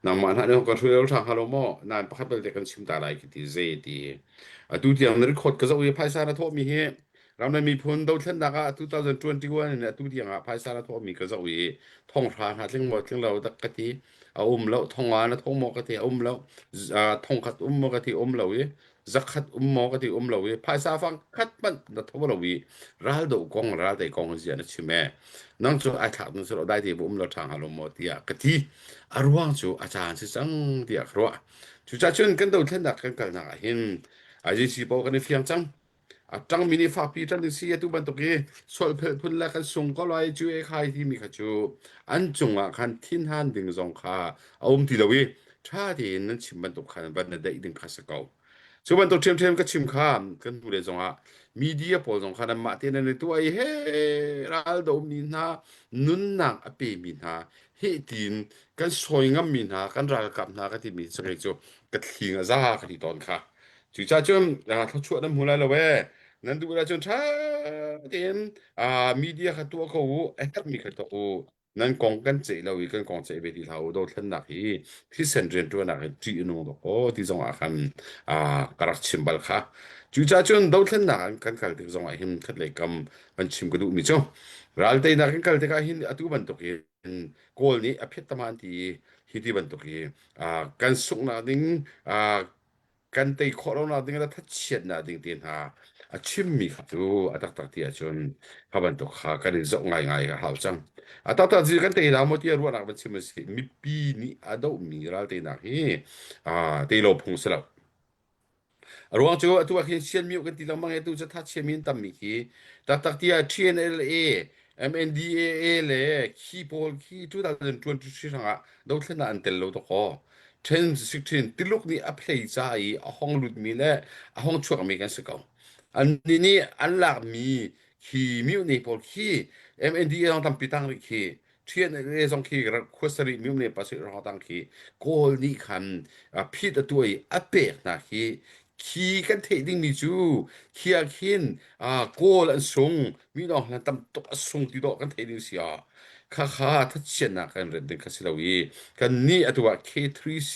nangmah hna nih kan hruai lo ṭha hnga lo maw nan pakhat belte kan chim ta lai ki ti zei ti atu tiang na record ka zoh i phaisa na thawh mi hi Ram le miphun dothlennak ah 2021 in atu tiang ah phaisa na thawhmi ka zoh i thonghra hna tling maw tling lo dak ka ti a um lo thonga na thong maw ka ti a um lo thongkhat um maw ka ti um lo i zakhat um maw ka ti um lo i phaisa fang khat hmanh na tho lo i ral do kong ral tei kong zia na chim e nang cu ai thlak nu silo dai te bu um lo ṭha hnga lo maw tiah ka ti a ruang cu a caan si cang tiah ka ruah cucaah cun kan dothlennak kan kalnak ah hin IGC paoh kan i fiang cang A ṭangmi nih fakpi ṭan in si atu bantuk i solphelh phun le kan sung ko lai cu e khai timi kha cu an cungah khan thinhan ding zong kha a um ti lo i ṭha tein nan chim bantuk khan van na daih ding kha si ko. Cu bantuk ṭhiamṭhiam ka chim kha kan hnu le zongah media pawl zong kha nanmah te nan i tuah i he raldo mi hna nunnak a pemi hna heh tiin kan sawi ngammi hna kan ralkap hna ka timi cakei cu ka thling a za ka ti tawn kha. Cucaah cun thluachuah nan hmu lai lo ee. Nan duh ahcun ṭha tein media kha tuah ko u, a herhmi kha tuah u. Nan kong kan ceih lo i kan kong ceih ve ti hlah u. Dothlennak hi thisen rianṭuannak hi ṭih a nung dawk aw ti zong ah khan ka rak chim bal kha. Cucaah cun dothlennak an kan kal tik zong ah hin khatlei kam van chim ka duhmi cu ral teinak kan kal tikah hin atu bantuk in Kawl nih a phiat tama an ti i hi ti bantuk hi kan sunghnak ding kan tei khawh lonak ding le thachiatnak ding te hna a chimmi kha cu a taktak ti ahcun kha bantuk kha kan i zoh ngaingai a hau cang. A taktak ti kan tei la maw tiah ruahnak van chim a si. Mipi nih a dohmi ral teinak hi tei lo phung si lo. A ruang cu atu ah khin sian mio kan ti lengmang i atu cu thachiami an tammi khi taktak ti ah TNLA MNDAA le khi pawl khi 2023 hrangah dothlennak an tel lo dawkaw. Ṭhen sikṭhin Tuluk nih a phlei ca i a hong lutmi le a hong chuakmi kan si ko. Annih nih an lakmi khi mihne pawl khi MNDA zong tampi tang rih khi TNLA zong khi khua sarih mihne pasarih hrawng tang khi Kawl nih khan phit a tuah i a pek hna khi khi kan theih dingmi cu khi ah khin Kawl an sung mi lawng hlan tam tuk a sung ti dawh kan theih ding si ah khakha thachiatnak kan ret ding kha si lo i kan nih atu ah K3C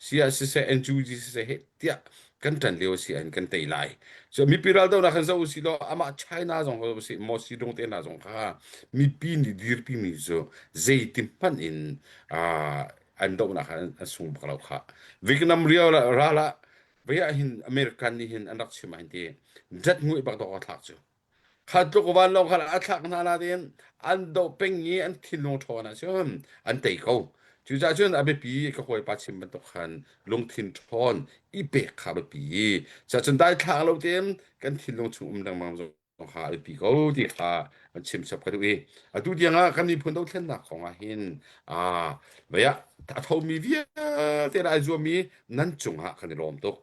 si ah siseh NUG siseh he tiah kan ṭan lio si an kan tei lai so mipi raldonak kan zoh usih law amah China zong ho usih Mao Zedong te hna zong kha mipi nih dirpi mi cu zeiti hmanh in an dohnak an sung bak lo kha Vietnam ral ah vei ah hin American nih hin an rak chim ah hin ti dat ngui bak dawk a thlak cu kha tluk vanlawng kha a thlak hna la tein an doh peng i an thinlung ṭhawn ahcun an tei ko cucaah cun a biapi ka hawipa chim bantuk khan lungthin ṭhawn i pek kha a biapi cacun daithlang lo tein kan thinlung chung um lengmang zong kha a biapi ko ti kha an chim chap ka duh i atu tiang ah kan miphun dothlennak kong ah hin vei ah a thomi vialte le ai zuammi nan cungah kan i lawm tuk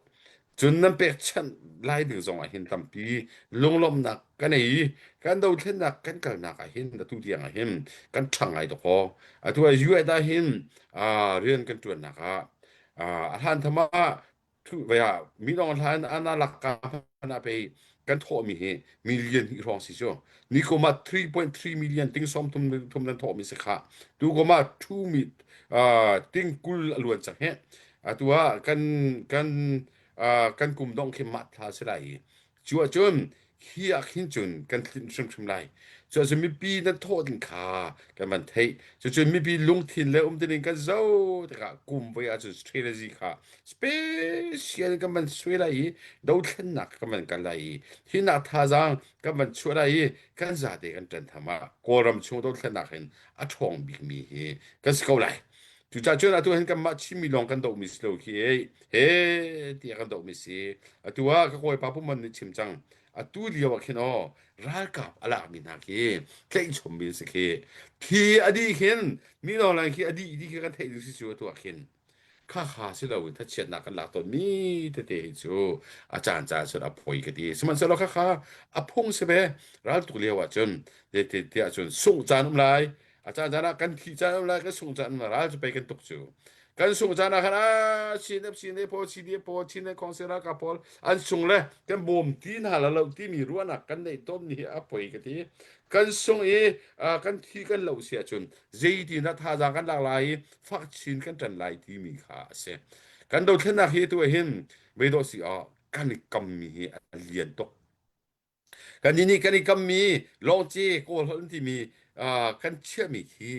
Cun nan pekchanh lai ding zongah hin tampi lunglawmhnak ka nei i kan dothlennak kan kalnak ah hin atu tiang ah hin kan ṭhang ngai dawkaw. Atu ah US ah hin rian kan ṭuannak ah a hlan tham ah minung hlan ana lakka hmanh ah pei kan thawhmi hi million hnih hrawng si cu. Ni kum ah 3.3 million ting sawm thum thum nan thawhmi si kha. Tu kum ah 2 mi ting 20 a luan cang he. Atu ah kan kan kan kum dongh khi mah thla si lai i cu ahcun hi ah khin cun kan tlinh hrimhrim lai. Cu ahcun mipi nan thawh ding kha kan van theih. Cucun mipi lungthin le umtuning kan zoh tikah kum voi ahcun strategy kha special kan van suai lai i dothlennak kan van kal lai i hinak thazaang kan van chuah lai i kan zate kan ṭan tham ah Kawlram chung dothlennak hin a ṭhawng bikmi hi kan si ko lai. Cucaah cun atu hin kanmah Chinmi lawng kan dohmi si lo khi ei he tiah kan dohmi si. Atu ah ka kawipa Puman nih chim cang. Atu lio ah khin aw ralkap a lakmi hna khi tlaihchommi an si khi. Khi a dih khin mi lawng khi a dih ti khi kan theih ding si cu atu ah khin. Khakha si loin thachiatnak kan lak tawnmi tete hi cu a caan caan cun a poi ka ti. Sihmanhsehlaw khakha a phung si ve raltuk lio ah cun tiah cun sungh caan um lai A caan caan ah kan thih caan um lai kan sungh caan um lai ral cu pei kan tuk cu. Kan sungh caan ah khan a CNF CNA pawl CDF pawl Chin Council ralkap pawl an sung le kan bawm ti hna la lo timi ruahnak kan neih tawn ni hi a poi ka ti. Kan sung i kan thi kan lo si ahcun zeitin dah thazaang kan lak lai i fak chin kan ṭan lai timi kha a si. Kan dothlennak hi tu ah hin veidawh si ah kan i kammi hi a lian tuk. Kannih nih kan i kammi lawngci Kawl holh an timi kan chiahmi khi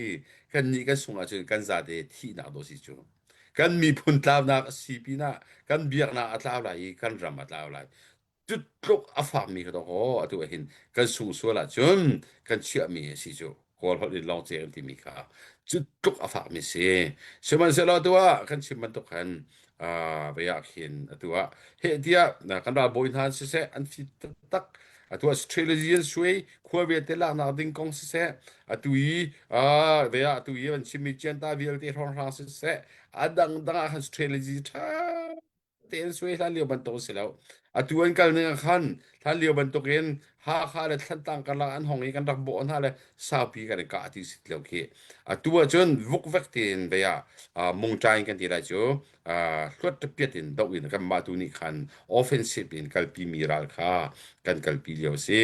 kannih kan sung ahcun kan zate thihnak dawh si cu. Kan miphun tlaunak a si pinah kan biaknak a tlau lai i kan ram a tlau lai. Cu tluk a fakmi kha dawkaw atu ahhin kan sung sual ahcun kan chiahmi a si cu. Kawl holh in lawngce kan timi kha cu tluk a fakmi si. Sihmanhsehlaw atu ah kan chim bantuk khan vei ah khin atu ah heh tiah kan ralbawi hna siseh an fit taktak atu ah strategy an suai khua vialte laknak ding kong siseh atu i vei ah atu i an chimmi cianta vialte hrawnghrang siseh a dangdang ah khan strategy ṭha. tein suai hlan lio bantuk si lo. Atu an kal ning ah khan hlan lio bantuk in Hakha le Thlantlang karlak an hong i kan rak bawh hna le saupi kan i kah ti si lo khi. Atu ahcun vukvek tein vei ah mungṭain kan ti lai cu hluat piat in doh in kanmah tu nih khan offensive in kalpi mi ral kha kan kalpi lio a si.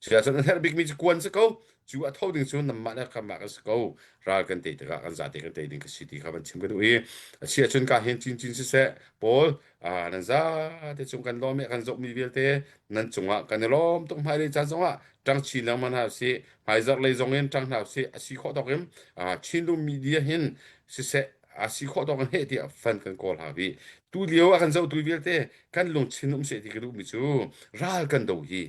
Cucaah a herh bikmi cu kuan si ko. Cu a tho ding cu nanmah le kanmah kan si ko. Ral kan tei tikah kan zate kan tei ding ka si ti kha van chim ka duh i a si ahcun ka hin cincin siseh Paul nan zate cung kan lawm i kan zohmi vialte nan cungah kan i lawm tuk hmailei caan zongah ṭang chin lengmang hna usih hmaizarh lei zong in ṭang hna usih a si khawh tawk in Chinlung media hin siseh a si khawh tawk in heh tiah fan kan kawl hau i tu lio a kan zohtu vialte kan lungchin um seh ti ka duhmi cu ral kan do hi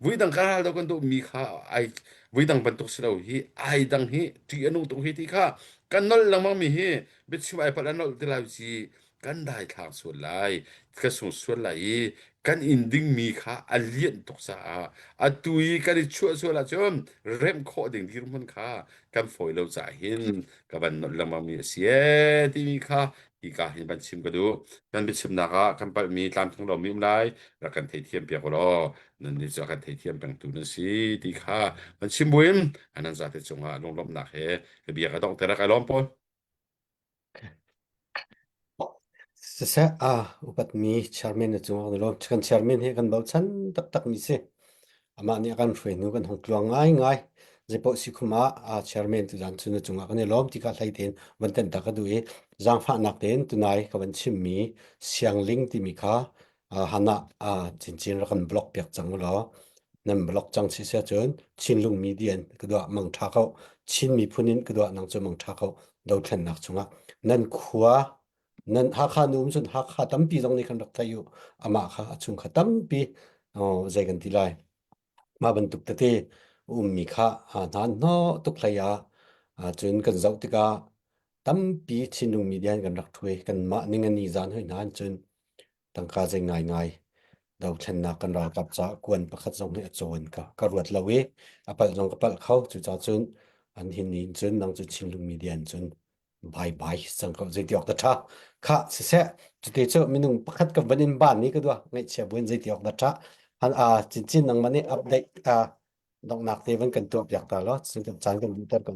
vuidang ka ral do kan do mi kha ai vuidang bantuk si lo hi ai dang hi ṭih a nung tuk hi ti kha kan nolh lengmang mi hi biachim ai palh a nolh ti lai ci kan daithlang sual lai ka sung sual lai i kan in dingmi kha a lianh tuk caah atu i kan i chuah sual ahcun remh khawh ding dirhmun kha kan fawi lo caah hin ka van nolh lengmang mi a si ee timi kha hika hin van chim ka duh kan biachimnak ah kan palhmi tlamtling lomi um lai rak kan theithiam piak u law nan nih cu a kan theithiam pengtu nan si ti kha van chim buin anan zate cungah lunglawmhnak he ka bia ka donghter ka lawm pawl Siseh, aa upatmi chairman na cungah kan i lawm. Kan chairman hi kan bochan taktakmi si. Amah nih a kan hruai hnu kan hung tluang ngaingai. Zeipaoh si khum ah aa chairman tuzaan cu na cungah kan i lawm ti kha hlei tein van tenh ta ka duh i zaangfahnak tein tunai ka van chimmi siangling timi kha Hannah cincin rak kan block piak cang u law nan block cang si sia cun Chinlung media in ka duah mang ṭha ko Chin miphun in ka duah nang cu mang ṭha ko dothlennak chungah nan khua nan Hakha nu um cun Hakha tampi zong nih khan rak thei u amah kha a chung kha tampi zei kan ti lai mah bantuk tete ummi kha hna hnawh tuk hlei ah cun kan zoh tikah tampi Chinlung media in kan rak ṭhui kanmah ning ani zan hoi hna cun tangka zei ngaingai dothlennak kan ralkap caah kuan pakhat zong hi a cawn ka ka ruat lo i a palh zong ka palh kho cucaah cun an hin ni cun nang cu Chinlung media in cun bye bye cang ko zeiti awk da ṭha kha siseh cute cu minung pakhat ka van in ban ni ka dua ngaihchia buin zeiti awk da ṭha han a cincin nangmah nih update a donghnak te van kan tuah piak ta lo cun kan caan kan duhter ko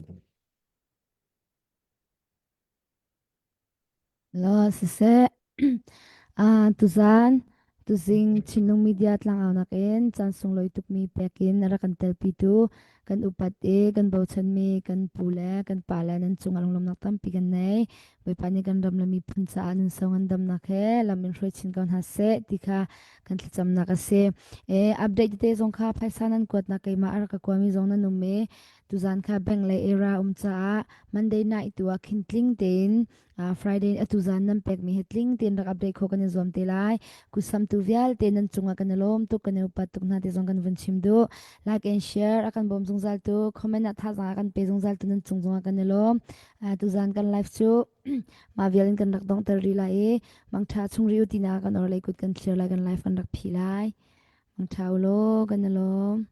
Law siseh, ah tuzaan, tuzing Chinlung Media tlangaunak in caan sunglawi tukmi pek in a rak kan telpitu kan upat i kan bochanmi kan pu le kan pa le nan cungah lunglawmhnak tampi kan nei. Bawipa nih kan ram le miphun caah nun sau ngandamnak he lam in hruai chin ko hna seh ti kha kan thlacamnak a si. E, update tete zong kha phaisa nan kuatnak keimah a rak ka kuami zong nan um i Tuzaan kha bank lei era um caah Monday night tu ah khin tling tein uh, Friday atu zan nan pekmi he tling tein rak update kho kan i zuam te lai. Kusamtu vialte nan cungah kan i lawm tuk kan i upat tuk hna ti zong kan vun chim duh. Like and share a kan bawm zungzal tu, comment ah thazaang a kan pe zungzal tu nan cung zongah kan i lawm. Uh, tuzaan kan live cu mah vial in kan rak donghter rih lai i mangtha chung ri u tina kan or lei kut kan thlir lai kan live kan rak phi lai. Mangtha u law kan i lawm.